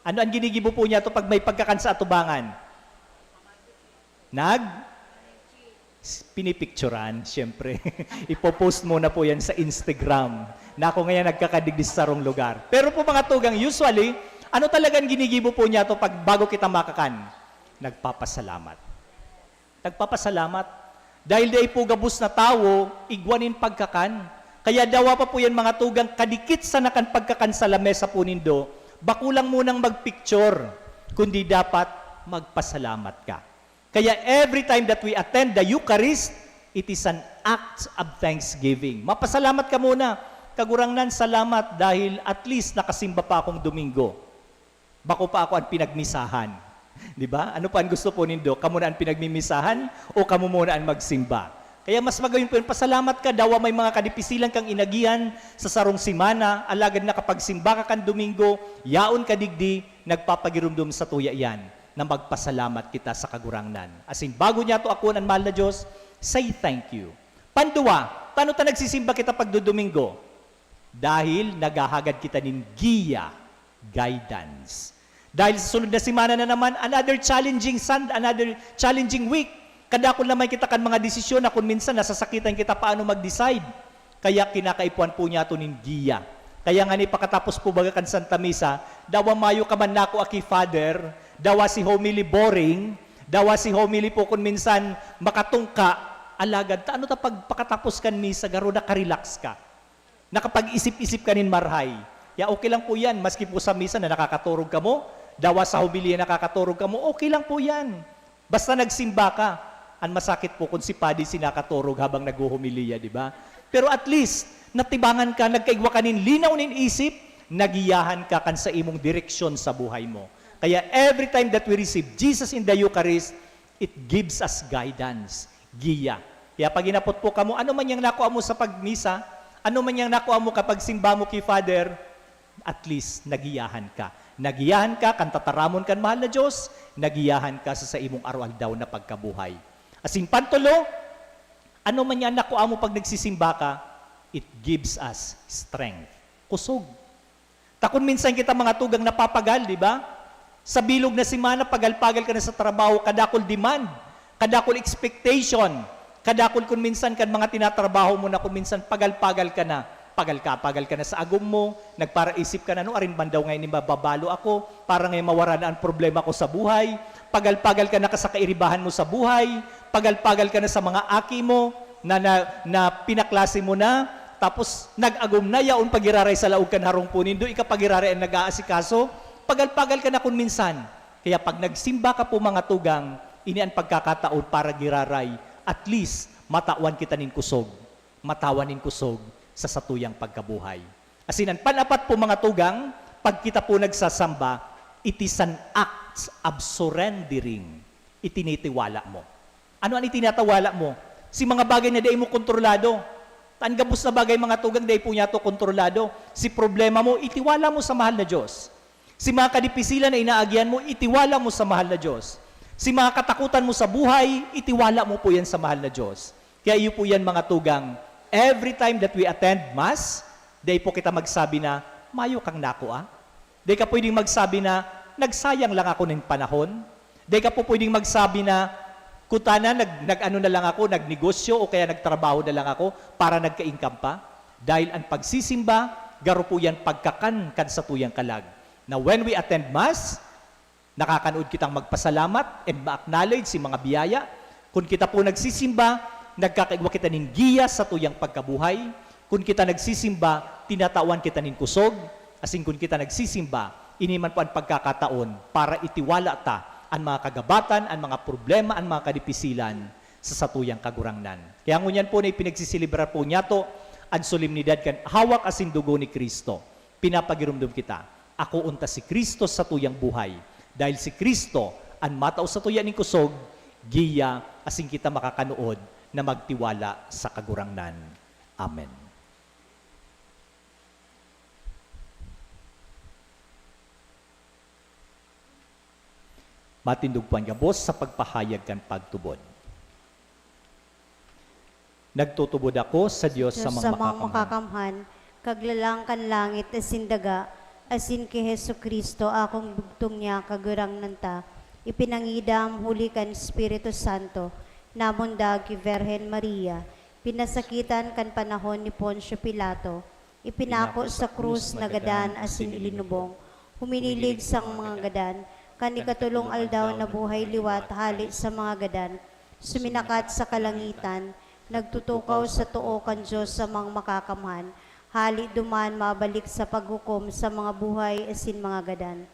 Ano an ginigibo po niyato pag may pagkakan sa atubangan? Nag? Pinipicturan, siyempre. Ipo-post muna po yan sa Instagram na ako ngayon nagkakadigdi sa sarong lugar. Pero po mga tugang, usually, ano talagang ginigibo po niyato pag bago kita makakan? Nagpapasalamat. Nagpapasalamat. Dahil dai po gabos na tawo, igwa nin pagkakan. Kaya dawa pa po yan mga tugang, kadikit sana kan pagkakan sa lamesa po nindo, bako lang munang magpicture, kundi dapat magpasalamat ka. Kaya every time that we attend the Eucharist, it is an act of thanksgiving. Mapasalamat ka muna. Kagurangnan, salamat dahil at least nakasimba pa akong Domingo. Bako pa ako an pinagmisahan. Di ba? Ano pa an gusto po nindo? Kamo na an pinagmimisahan o kamo muna an magsimba? Kaya mas magayon po yun, pasalamat ka, dawa may mga kadipisilan kang inagihan sa sarong semana, alagad nakapagsimba ka kan Domingo, yaon ka digdi, nagpapagirumdom satuya yan na magpasalamat kita sa Kagurangnan. Asin bago niyato akoon an mahal na Diyos, say thank you. Panduwa, tano ta nagsisimba kita pagdodomingo? Dahil naghahagad kita nin giya, guidance. Dahil sa sunod na semana na naman, another challenging Sun-, another challenging week. Kadakul naman kita kan mga desisyon na kun minsan nasasakitan kita paano mag-decide. Kaya kinakaipuhan po niyato nin giya. Kaya ngani pakatapos po baga kan Santa Misa, dawa mayo ka man nako aki, Father, dawa si homily boring, dawa si homily po kun minsan makatungka, alagad ta ano ta pag pakatapos kan misa, garo naka-relax ka. Nakapag-isip-isip ka nin marhay. Ya, okay lang po yan. Maski po sa misa na nakakaturog kamo, dawa sa homilya nakakaturog kamo, okay lang po yan. Basta nagsimba ka. An masakit po kung si padi si nakaturog habang naghuhomilya, di ba? Pero at least, natibangan ka, nagkaigwa ka nin linaw nin isip, nagiyahan ka kan sa imong direksyon sa buhay mo. Kaya every time that we receive Jesus in the Eucharist, it gives us guidance, giya. Kaya pag inapot po kamo, ano man yang nakua mo sa pagmisa, ano man yang nakua mo kapag simba mo ki Father, at least, nagiyahan ka. Nagiyahan ka kan tataramon kan mahal na Diyos, nagiyahan ka sa, sa imong araw-aldaw na pagkabuhay. Asin pantulo, ano man yan nakua mo pag nagsisimba ka, it gives us strength. Kusog. Ta kun minsan kita mga tugang napapagal, di ba? Sa bilog na semana, pagal-pagal ka na sa trabaho, kadakul demand, kadakul expectation, kadakul kun minsan kan mga tinatrabaho mo na kun minsan pagal-pagal ka na. Pagal ka, pagal ka na sa agom mo, nagparaisip ka na, "No, arin bandaw ngayon ni mababalo ako, para ngayon mawara na ang problema ko sa buhay." Pagal-pagal ka na ka sa kairibahan mo sa buhay, pagal-pagal ka na sa mga aki mo na, na, na pinaklase mo na, tapos nag-agom na yaon pagiraray sa laog kan harong po nindo, ika pagiraray ang nag-aasikaso, pagal-pagal ka na kun minsan. Kaya pag nagsimba ka po, mga tugang, ini an pagkakataon para giraray, at least, matawan kita nin kusog. Matawan nin kusog sa satuyang pagkabuhay. Asin an pan-apat po, mga tugang, pag kita po nagsasamba, it is an act of surrendering. Itinitiwala mo. Ano an itinatawala mo? Si mga bagay na dai mo kontrolado. Tan gabos na bagay, mga tugang, dai po niyato kontrolado. Si problema mo, itiwala mo sa mahal na Diyos. Si mga kadipisilan na inaagihan mo, itiwala mo sa mahal na Diyos. Si mga katakutan mo sa buhay, itiwala mo po yan sa mahal na Diyos. Kaya iyo po yan, mga tugang, every time that we attend Mass, dai po kita magsabi na, "Mayo kang nakua." Dai ka pwedeng magsabi na, "Nagsayang lang ako nin panahon." Dai ka po pwedeng magsabi na, "Kutana, nag-, nag-ano na lang ako, nagnegosyo o kaya nagtrabaho na lang ako para nagka-income pa." Dahil ang pagsisimba, garo po yan pagkakan kan satuyang kalag. Na when we attend Mass, nakakanood kitang magpasalamat and ma-acknowledge si mga biyaya. Kun kita po nagsisimba, nagkakaigwa kita nin giya sa tuyang pagkabuhay. Kun kita nagsisimba, tinatawan kita nin kusog. Asin kun kita nagsisimba, ini man po an pagkakataon para itiwala ta an mga kagabatan, an mga problema, an mga kadipisilan sa satuyang Kagurangnan. Kaya ngunyan po na ipinagsiselebrar po niyato an solemnidad kan hawak asin dugo ni Cristo. Pinapagiromdom kita, akoon ta si Cristo sa satuyang buhay. Dahil si Cristo an matao satuya nin kusog, giya, asin kita makakanood na magtiwala sa Kagurangnan. Amen. Matindog po an gabos sa pagpahayag kan pagtubod. Nagtutubod ako sa Dios sa Dios mga sa mga makakamhan, makakamhan, Kaglalang kan langit asin daga, asin ki Jesu-Cristo, akong bugtong niya, Kagurangnan ta, ipinangidam huli kan Espiritu Santo, namundag ki Birhen Maria, pinasakitan kan panahon ni Poncio Pilato, ipinako sa krus, nagadan asin ilinubong, huminilig sang mga gadan, kan ikatolong aldaw nabuhay liwat hale sa mga gadan, suminakat sa kalangitan, nagtutukaw sa too kan Dios sa mga makakamhan, hale duman mabalik sa paghukom sa mga buhay asin mga gadan.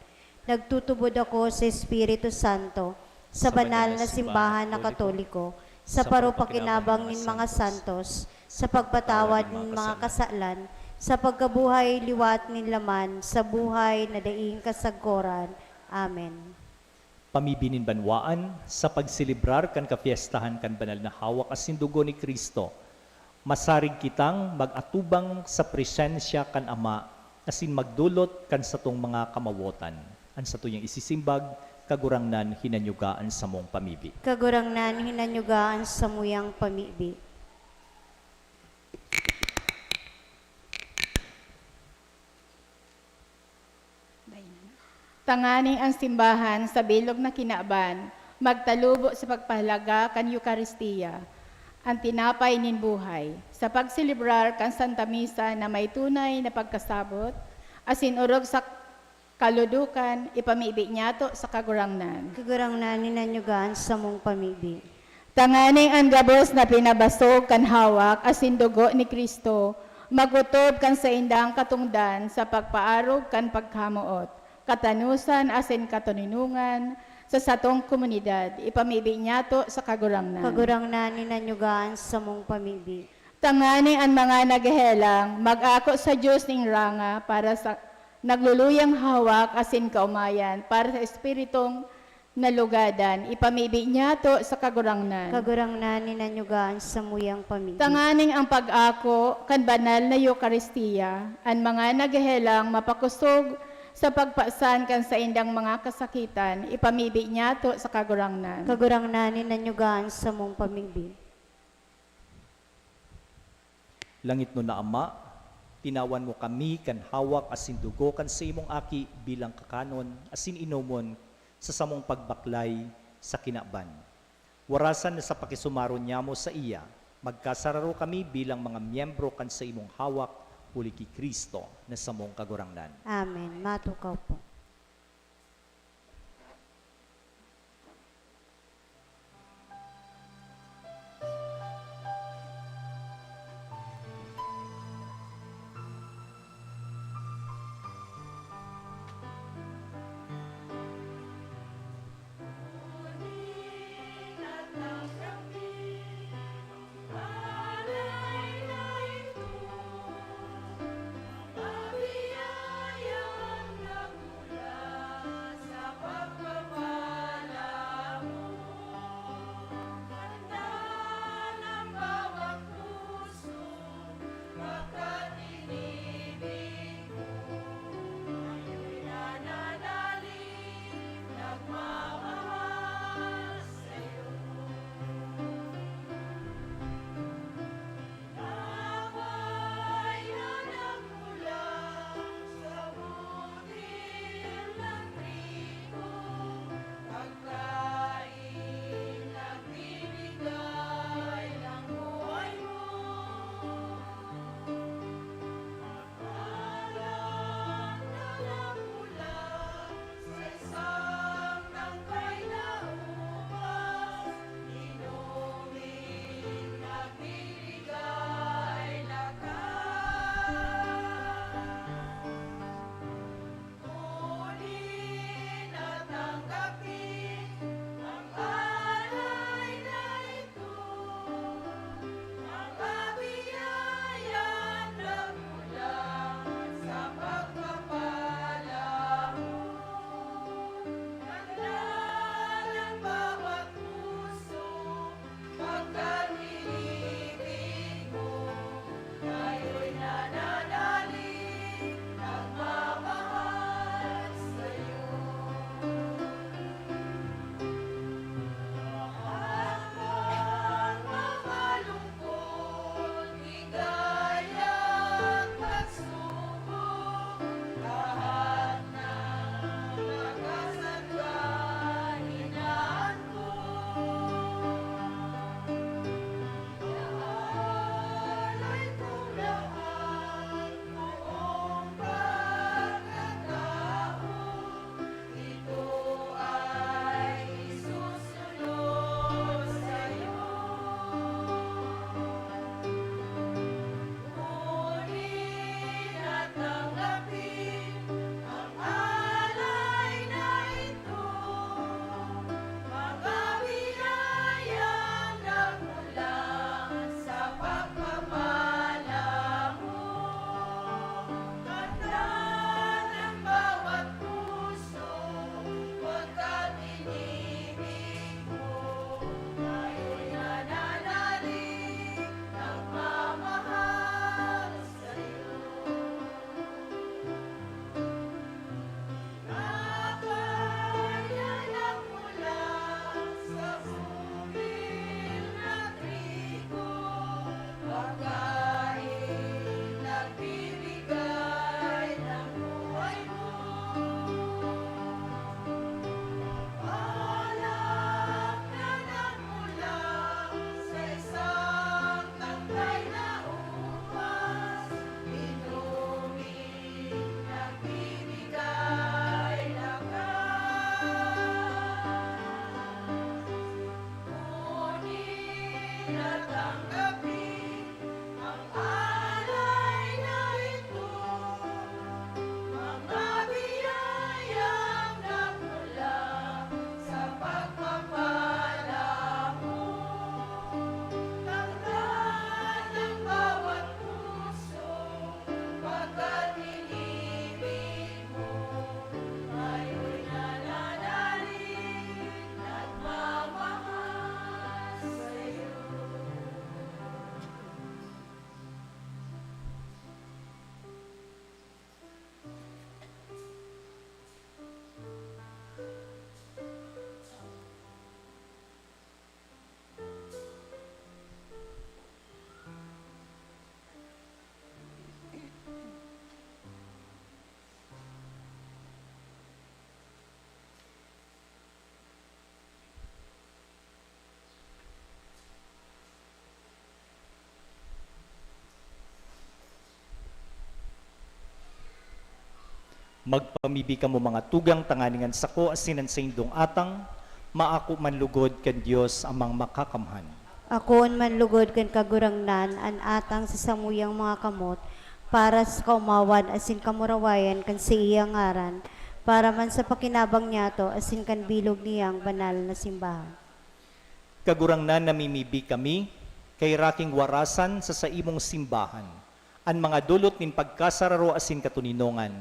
Nagtutubod ako sa Espiritu Santo, sa banal na simbahan na Katoliko, sa parupakinabang nin mga santos, sa pagpatawad nin mga kasalan, sa pagkabuhay liwat nin laman, sa buhay na daing kasagkoran. Amen. Pamibi nin banwaan, sa pagselebrar kan kapyestahan kan banal na hawak asin dugo ni Cristo, masarig kitang mag-atubang sa presensya kan Ama asin magdolot kan satong mga kamawotan. An satuyang isisimbag, Kagurangnan, hinanyuga an samong pamibi. Kagurangnan, hinanyuga an samuyang pamibi. Tanganing an simbahan sa bilog na kinaban magtalubo sa pagpahalaga kan Eukaristia, an tinapay nin buhay, sa pagselebrar kan Santa Misa na may tunay na pagkasabot asin orog sa kaludukan, ipamibi niyato sa Kagurangnan. Kagurangnan, hinanyuga an samong pamibi. Tanganing an gabos na pinabasog kan hawak asin dugo ni Cristo magotob kan saindang katongdan sa pagpaarog kan pagkamoot, katanosan asin katoninongan sa satong komunidad, ipamibi niyato sa Kagurangnan. Kagurangnan, hinanyuga an samong pamibi. Tanganing an mga naghehelang mag-ako sa Dios nin ranga para sa nagluluyang hawak asin kaomayan para sa espiritong nalugadan, ipamibi niyato sa Kagurangnan. Kagurangnan, hinanyuga an samuyang pamibi. Tanganing ang pag-ako kan banal na Eukaristia, an mga naghehelang mapakosog sa pagpasan kan saindang mga kasakitan, ipamibi niyato sa Kagurangnan. Kagurangnan, hinanyuga an samong pamibi. Langitnon na Ama, tinawan mo kami kan hawak asin dugo kan saimong Aki bilang kakanon asin inomon sa samong pagbaklay sa kinaban. Warasan na sa pakisumaron niamo saiya, magkasararo kami bilang mga miyembro kan saimong hawak, huli ki Cristo na samong Kagurangnan. Amen. Matukaw po. Magpamibi kamo, mga tugang, tanganing an sako asin an saindong atang maako man lugod kan Dios Amang Makakamhan. Akoon man lugod kan Kagurangnan an atang sa samuyang mga kamot, para sa kaomawan asin kamurawayan kan saiyang ngaran, para man sa pakinabang niyato asin kan bilog niyang banal na simbahan. Kagurangnan, namimibi kami, kay raking warasan sa saimong simbahan an mga dolot nin pagkasararo asin katoninongan,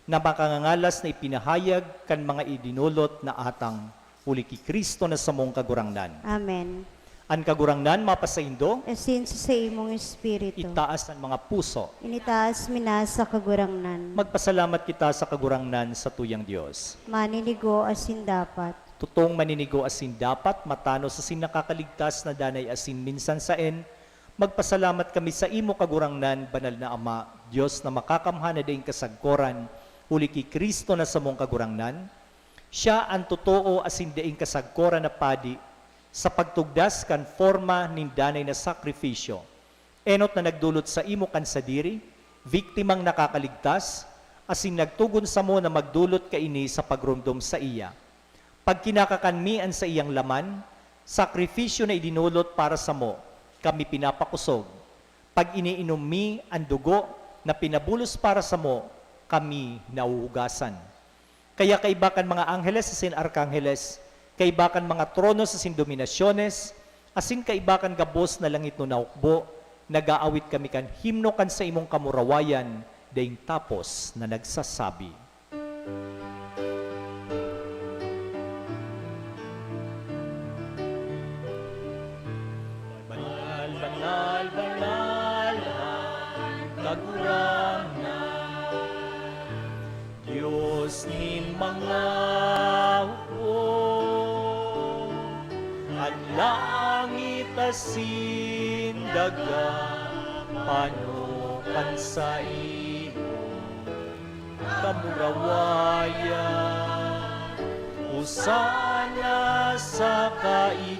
na makangangalas na ipinahayag kan mga idinolot na atang, huli ki Cristo na samong Kagurangnan. Amen. An Kagurangnan mapasaindo. Asin sa saimong espiritu. Itaas an mga puso. Initaas mi na sa Kagurangnan. Magpasalamat kita sa Kagurangnan, satuyang Dios. Maninigo asin dapat. Totong maninigo asin dapat, matanos asin nakakaligtas na danay asin minsan saen, magpasalamat kami saimo, Kagurangnan, Banal na Ama, Dios na makakamhan na daing kasagkoran, huli ki Cristo na samong Kagurangnan. Siya an totoo asin daing kasagkoran na padi sa pagtugdas kan forma nin danay na sakrifisyo, enot na nagdolot saimo kan sadiri, biktimang nakakaligtas, asin nagtugon samo na magdolot kaini sa pagromdom saiya. Pagkinakakan mi an saiyang laman, sakrifisyo na idinolot para samo, kami pinapakosog. Pag iniinom mi an dugo na pinabulos para samo, kami nahuhugasan. Kaya kaiba kan mga angheles asin arkangheles, kaiba kan mga tronos asin dominasyones, asin kaiba kan gabos na langitnon na hukbo, nag-aawit kami kan himno kan saimong kamurawayan, daing tapos na nagsasabi, "Banal, banal, banal an Kagurangnan, Dios nin mga hukbo. An langit asin daga pano kan saimo kamurawayan. Hosana sa kaitaasan.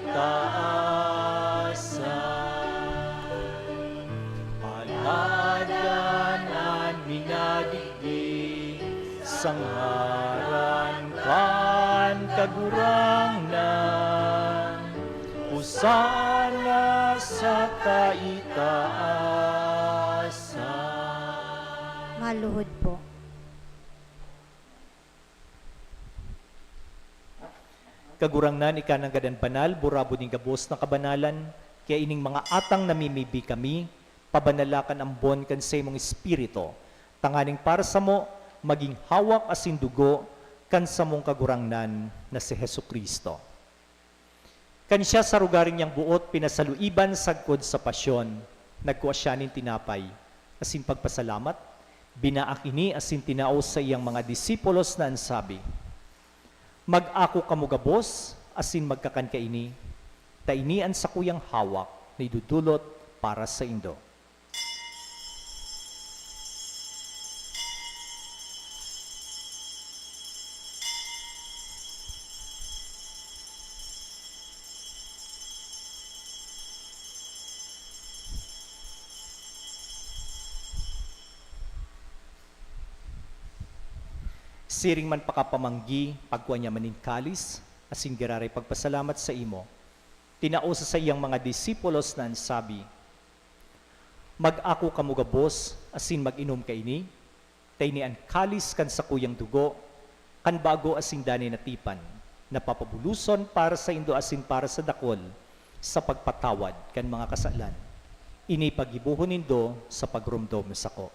Paladan an minadigdi sa ngaran kan Kagurangnan. Hosana sa kaitaasan." Maluhod po. Kagurangnan, ika nanggad an banal, burabod nin gabos na kabanalan, kaya ining mga atang namimibi kami, pabanala kan ambon kan saimong Espiritu, tanganing para samo, magin hawak asin dugo kan samong Kagurangnan na si Jesu-Cristo. Kan siya sa rogaring niyang boot pinasaluiban sagkod sa pasyon, nagkua siya nin tinapay, asin pagpasalamat, binaak ini asin tinao sa iyang mga disipulos na an sabi, "Mag-ako kamo gabos asin magkakan kaini, ta ini an sakuyang hawak na idodolot para saindo." Siring man pakapamanggi, pagkua niya man nin kalis, asin giraray pagpasalamat saimo, tinao sa saiyang mga disipulos na an sabi, "Mag-ako kamo gabos asin mag-inom kaini, ta ini an kalis kan sakuyang dugo kan bago asin danay na tipan, na papabuloson para saindo asin para sa dakul sa pagpatawad kan mga kasalan. Ini paggibohon nindo sa pagromdom sako."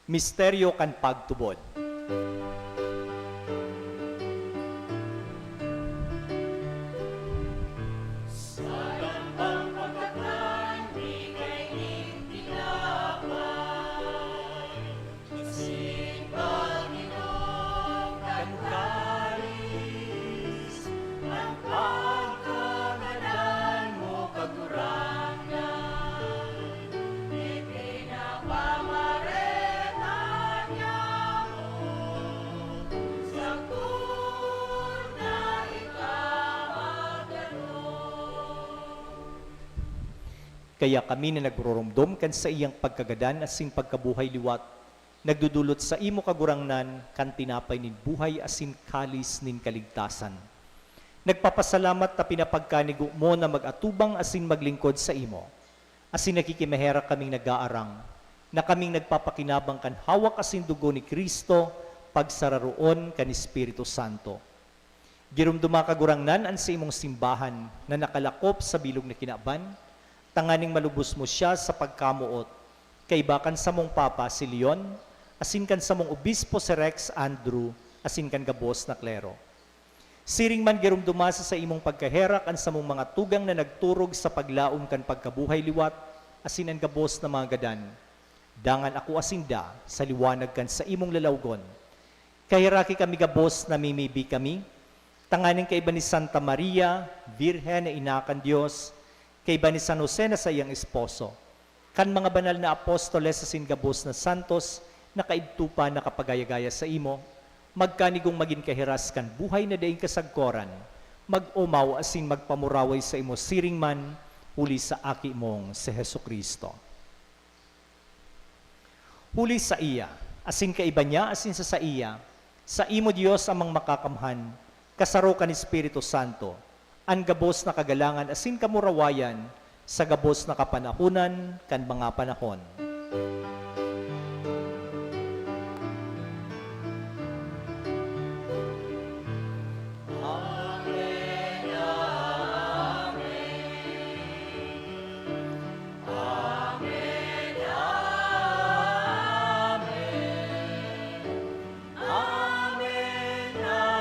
Misteryo kan pagtubod. Sa tambang pagkakan mi kaining tinapay, asin pag-inom kan kalis, an pagkagadan mo, Kagurangnan. Kaya kami na nagroromdom kan saiyang pagkagadan asin pagkabuhay liwat, nagdodolot saimo, Kagurangnan, kan tinapay nin buhay asin kalis nin kaligtasan. Nagpapasalamat ta pinapagkanigo mo na mag-atubang asin maglingkod saimo. Asin nakikimaherak kaming nag-aarang, na kaming nagpapakinabang kan hawak asin dugo ni Cristo, pagsararoon kan Espiritu Santo. Giromdoma, Kagurangnan, an saimong simbahan na nakalakop sa bilog na kinaban, tanganing malubos mo siya sa pagkamoot, kaiba kan samong Papa, si Leon, asin kan samong Obispo, si Rex Andrew, asin kan gabos na klero. Siring man, giromdoma sa saimong pagkaherak an samong mga tugang na nagturog sa paglaom kan pagkabuhay liwat, asin an gabos na mga gadan. Dangan akoa sinda sa liwanag kan saimong lalawgon. Kaheraki kami gabos, namimibi kami, tanganing kaiba ni Santa Maria, Birhen na ina kan Dios, kaiba ni San Jose na saiyang esposo, kan mga banal na apostoles asin gabos na santos na kaidto pa nakapagaya-gaya saimo, magkanigong magin kahiras kan buhay na daing kasagkoran, mag-omaw asin magpamuraway saimo siring man huli sa Aki mong si Jesu-Cristo. Huli saiya, asin kaiba niya, asin sa saiya, saimo, Dios Amang Makakamhan, kasaro kan Espiritu Santo, an gabos na kagalangan asin kamurawayan sa gabos na kapanahonan kan mga panahon. Amen, amen. Amen, amen. Amen, amen.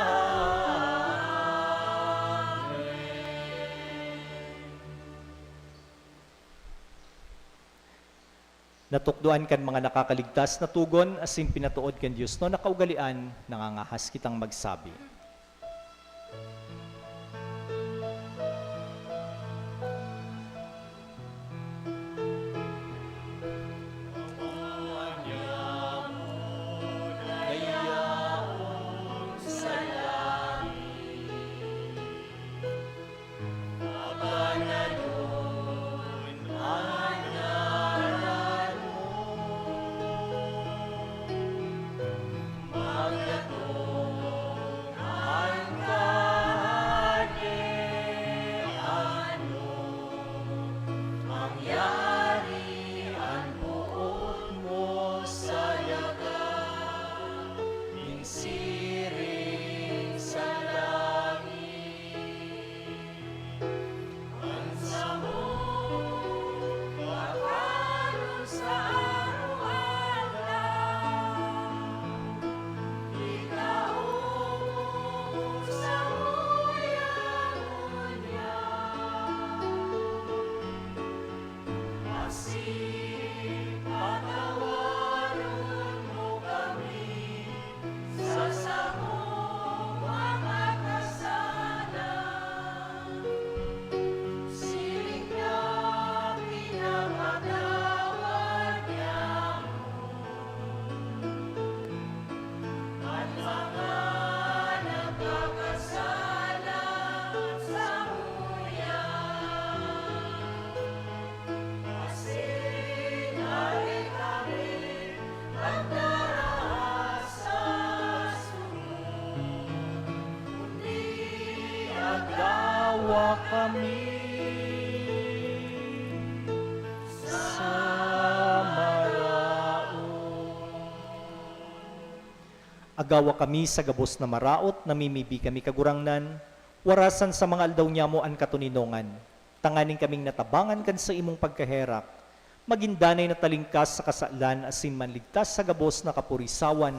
Natukdoan kan mga nakakaligtas na togon asin pinatood kan Dios na kaugalean, nangangahas kitang magsabi. Siring sa langit an samong pagkaron sa aroaldaw. Itao mo samuya ngunyan. Asin patawaron mo kami sa samong mga kasalan, siring na pinapatawad niamo an mga nagkakasala samuya. Asin dai kami pagdaraha sa sumo, kundi agawa kami sa maraot. Agawa kami sa gabos na maraot, namimibi kami, Kagurangnan, warasan sa mga aldaw niamo an katoninongan, tanganing kaming natabangan kan saimong pagkaherak, magin danay na talingkas sa kasalan asin manligtas sa gabos na kapurisawan,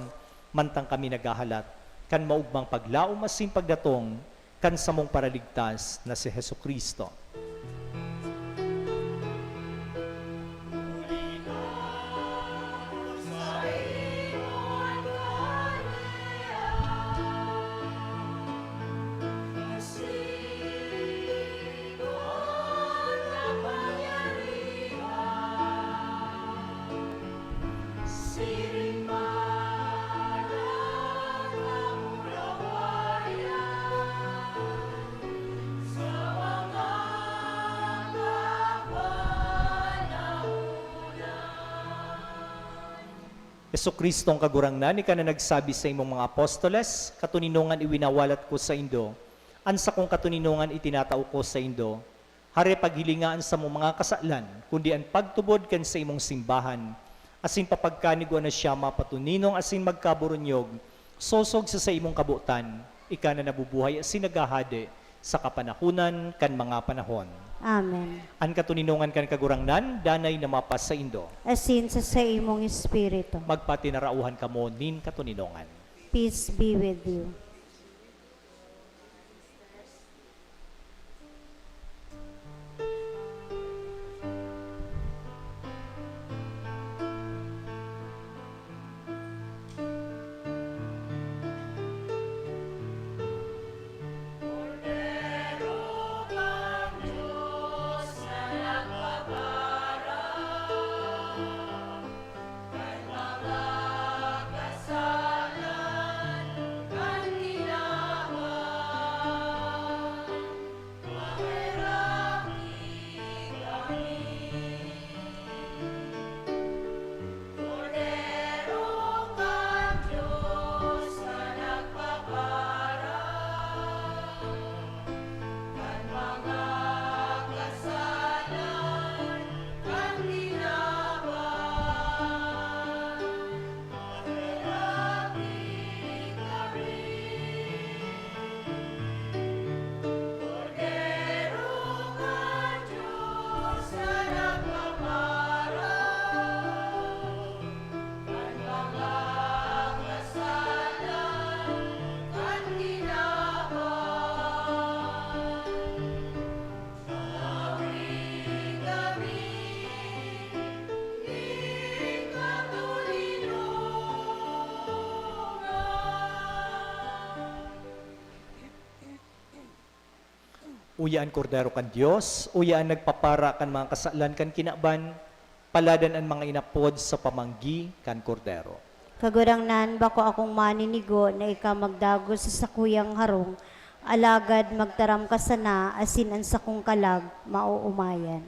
mantang kami naghahalat kan maogmang paglaom asin pagdatong kan samong Paraligtas na si Jesu-Cristo. Jesu-Cristong Kagurangnan, ika na nagsabi sa imong mga apostoles, "Katoninongan iwinawalat ko saindo, an sakong katoninongan itinatao ko saindo." Hare, paghilinga an samong mga kasalan, kundi an pagtubod kan saimong simbahan, asin papagkanigwa na siya mapatoninong asin magkaburunyog, sosog sa saimong kabotan, ika na nabubuhay asin naghahade sa kapanahonan kan mga panahon. Amen. An katoninongan kan Kagurangnan danay na mapasaindo. Asin sa saimong espiritu. Magpatinarauhan kamo nin katoninongan. Peace be with you. Uya an Kordero kan Dios, uya an nagpapara kan mga kasalan kan kinaban, paladan an mga inapod sa pamanggi kan Kordero. Kagurangnan, bako akong maninigo na ika magdagos sa sakuyang harong, alagad magtaram ka sana asin an sakong kalag maoomayan.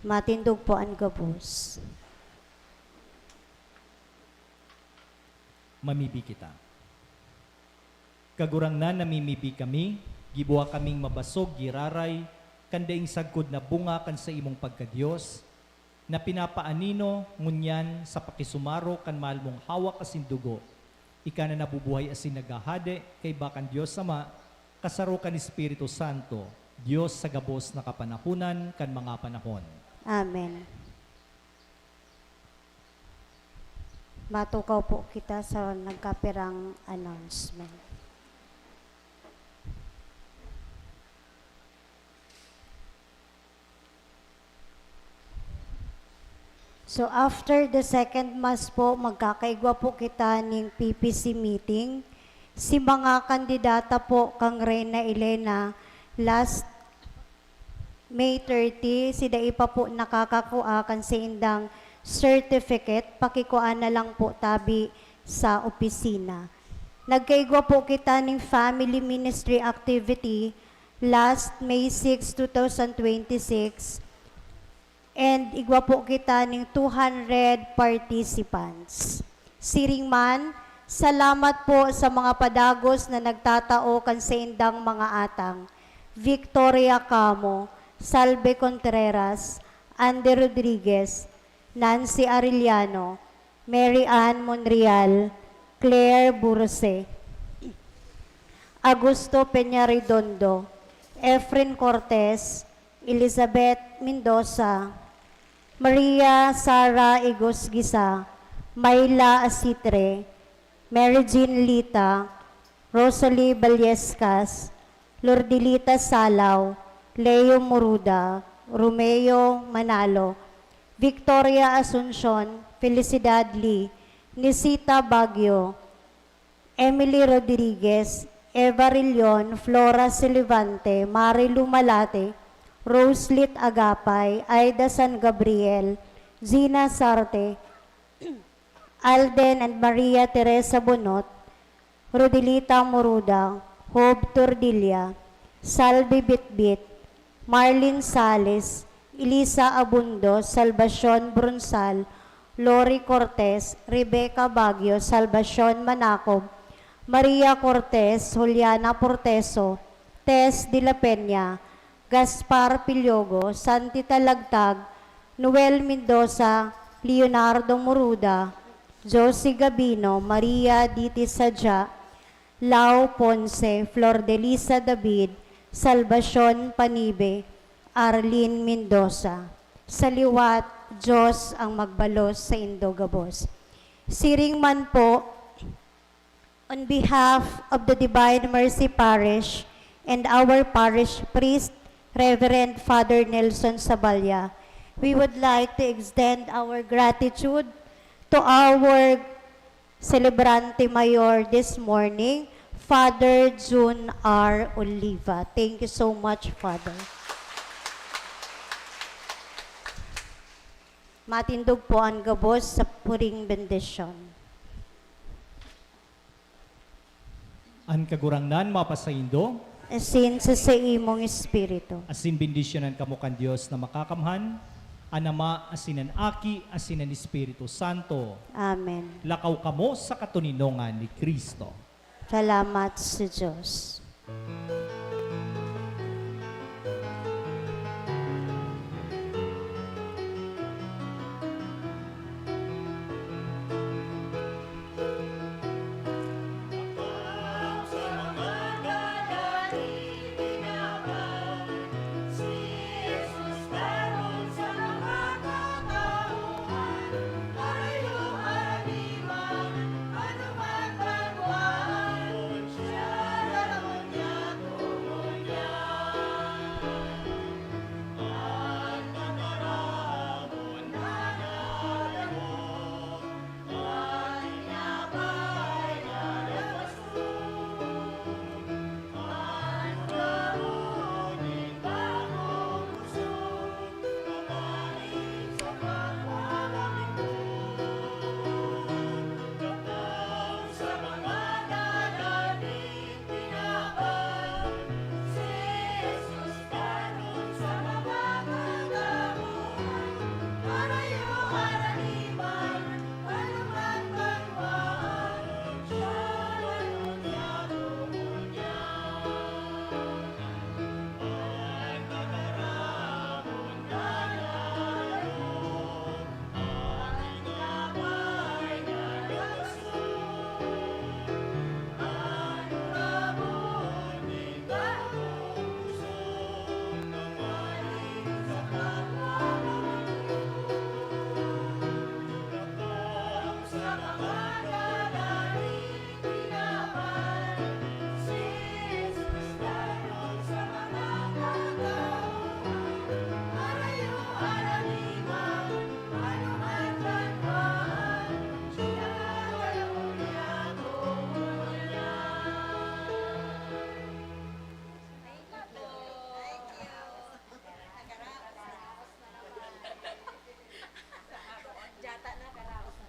Matindog po an gabos. Mamibi kita. Kagurangnan, namimibi kami, gibuha kaming mabasog, giraray, kan daing sagkod na bunga kan saimong pagka-Dios, na pinapaanino ngunyan sa pakisumaro kan mahal mong hawak asin dugo. Ika na nabubuhay asin naghahade, kaiba kan Dios Ama, kasaro kan Espiritu Santo, Dios sa gabos na kapanahonan kan mga panahon. Amen. Matukaw po kita sa nagkapirang announcement. So after the second mass po, magkakaigwa po kita ning P P C meeting. Si mga kandidata po kang Reina Elena, last May thirty, si dai pa po nakakakua kan saindang certificate, pakikua na lang po tabi sa opisina. Nagkaigwa po kita ning family ministry activity last May six, two thousand twenty-six, and igwa po kita ning two hundred participants. Siring man, salamat po sa mga padagos na nagtatao kan saindang mga atang. Victoria Camo, Salve Contreras, Andy Rodriguez, Nancy Arellano, Mary Ann Monreal, Claire Burse, Augusto Peña Redondo, Efren Cortez, Elizabeth Mendoza, Maria Sara Igosguiza, Myla Asitre, Mary Jean Lita, Rosalie Ballescas, Lordelita Salaw, Leo Moruda, Romeo Manalo, Victoria Asuncion, Felicidad Lee, Nisita Baguio, Emily Rodriguez, Eva Rillion, Flora Silivante, Marilu Malate, Roselit Agapay, Aida San Gabriel, Gina Sarte, Alden and Maria Teresa Bonot, Rodelita Moruda, Hob Tordilla, Salvi Bitbit, Marlene Sales, Elisa Abundo, Salvacion Bronsal, Lori Cortez, Rebecca Baguio, Salvacion Manacob, Maria Cortez, Juliana Porteso, Tess de la Peña, Gaspar Piliogo, Santi Talagtag, Noel Mendoza, Leonardo Moruda, Josie Gabino, Maria Diti Sadya, Lau Ponce, Flordelisa David, Salvacion Panibe, Arlene Mendoza. Sa liwat, Diyos ang magbalos saindo gabos. Siring man po, on behalf of the Divine Mercy Parish and our parish priest, Reverend Father Nelson Saballa, we would like to extend our gratitude to our Celebrante Mayor this morning, Father Jun R. Oliva. Thank you so much, Father. Matindog po an gabos sa puring bendisyon. An Kagurangnan mapasaindo. Asin sa saimong espiritu. Asin bendisyonan kamo kan Dios na Makakamhan, an Ama, asin an Aki, asin an Espiritu Santo. Amen. Lakaw kamo sa katoninongan ni Cristo. Salamat sa Diyos.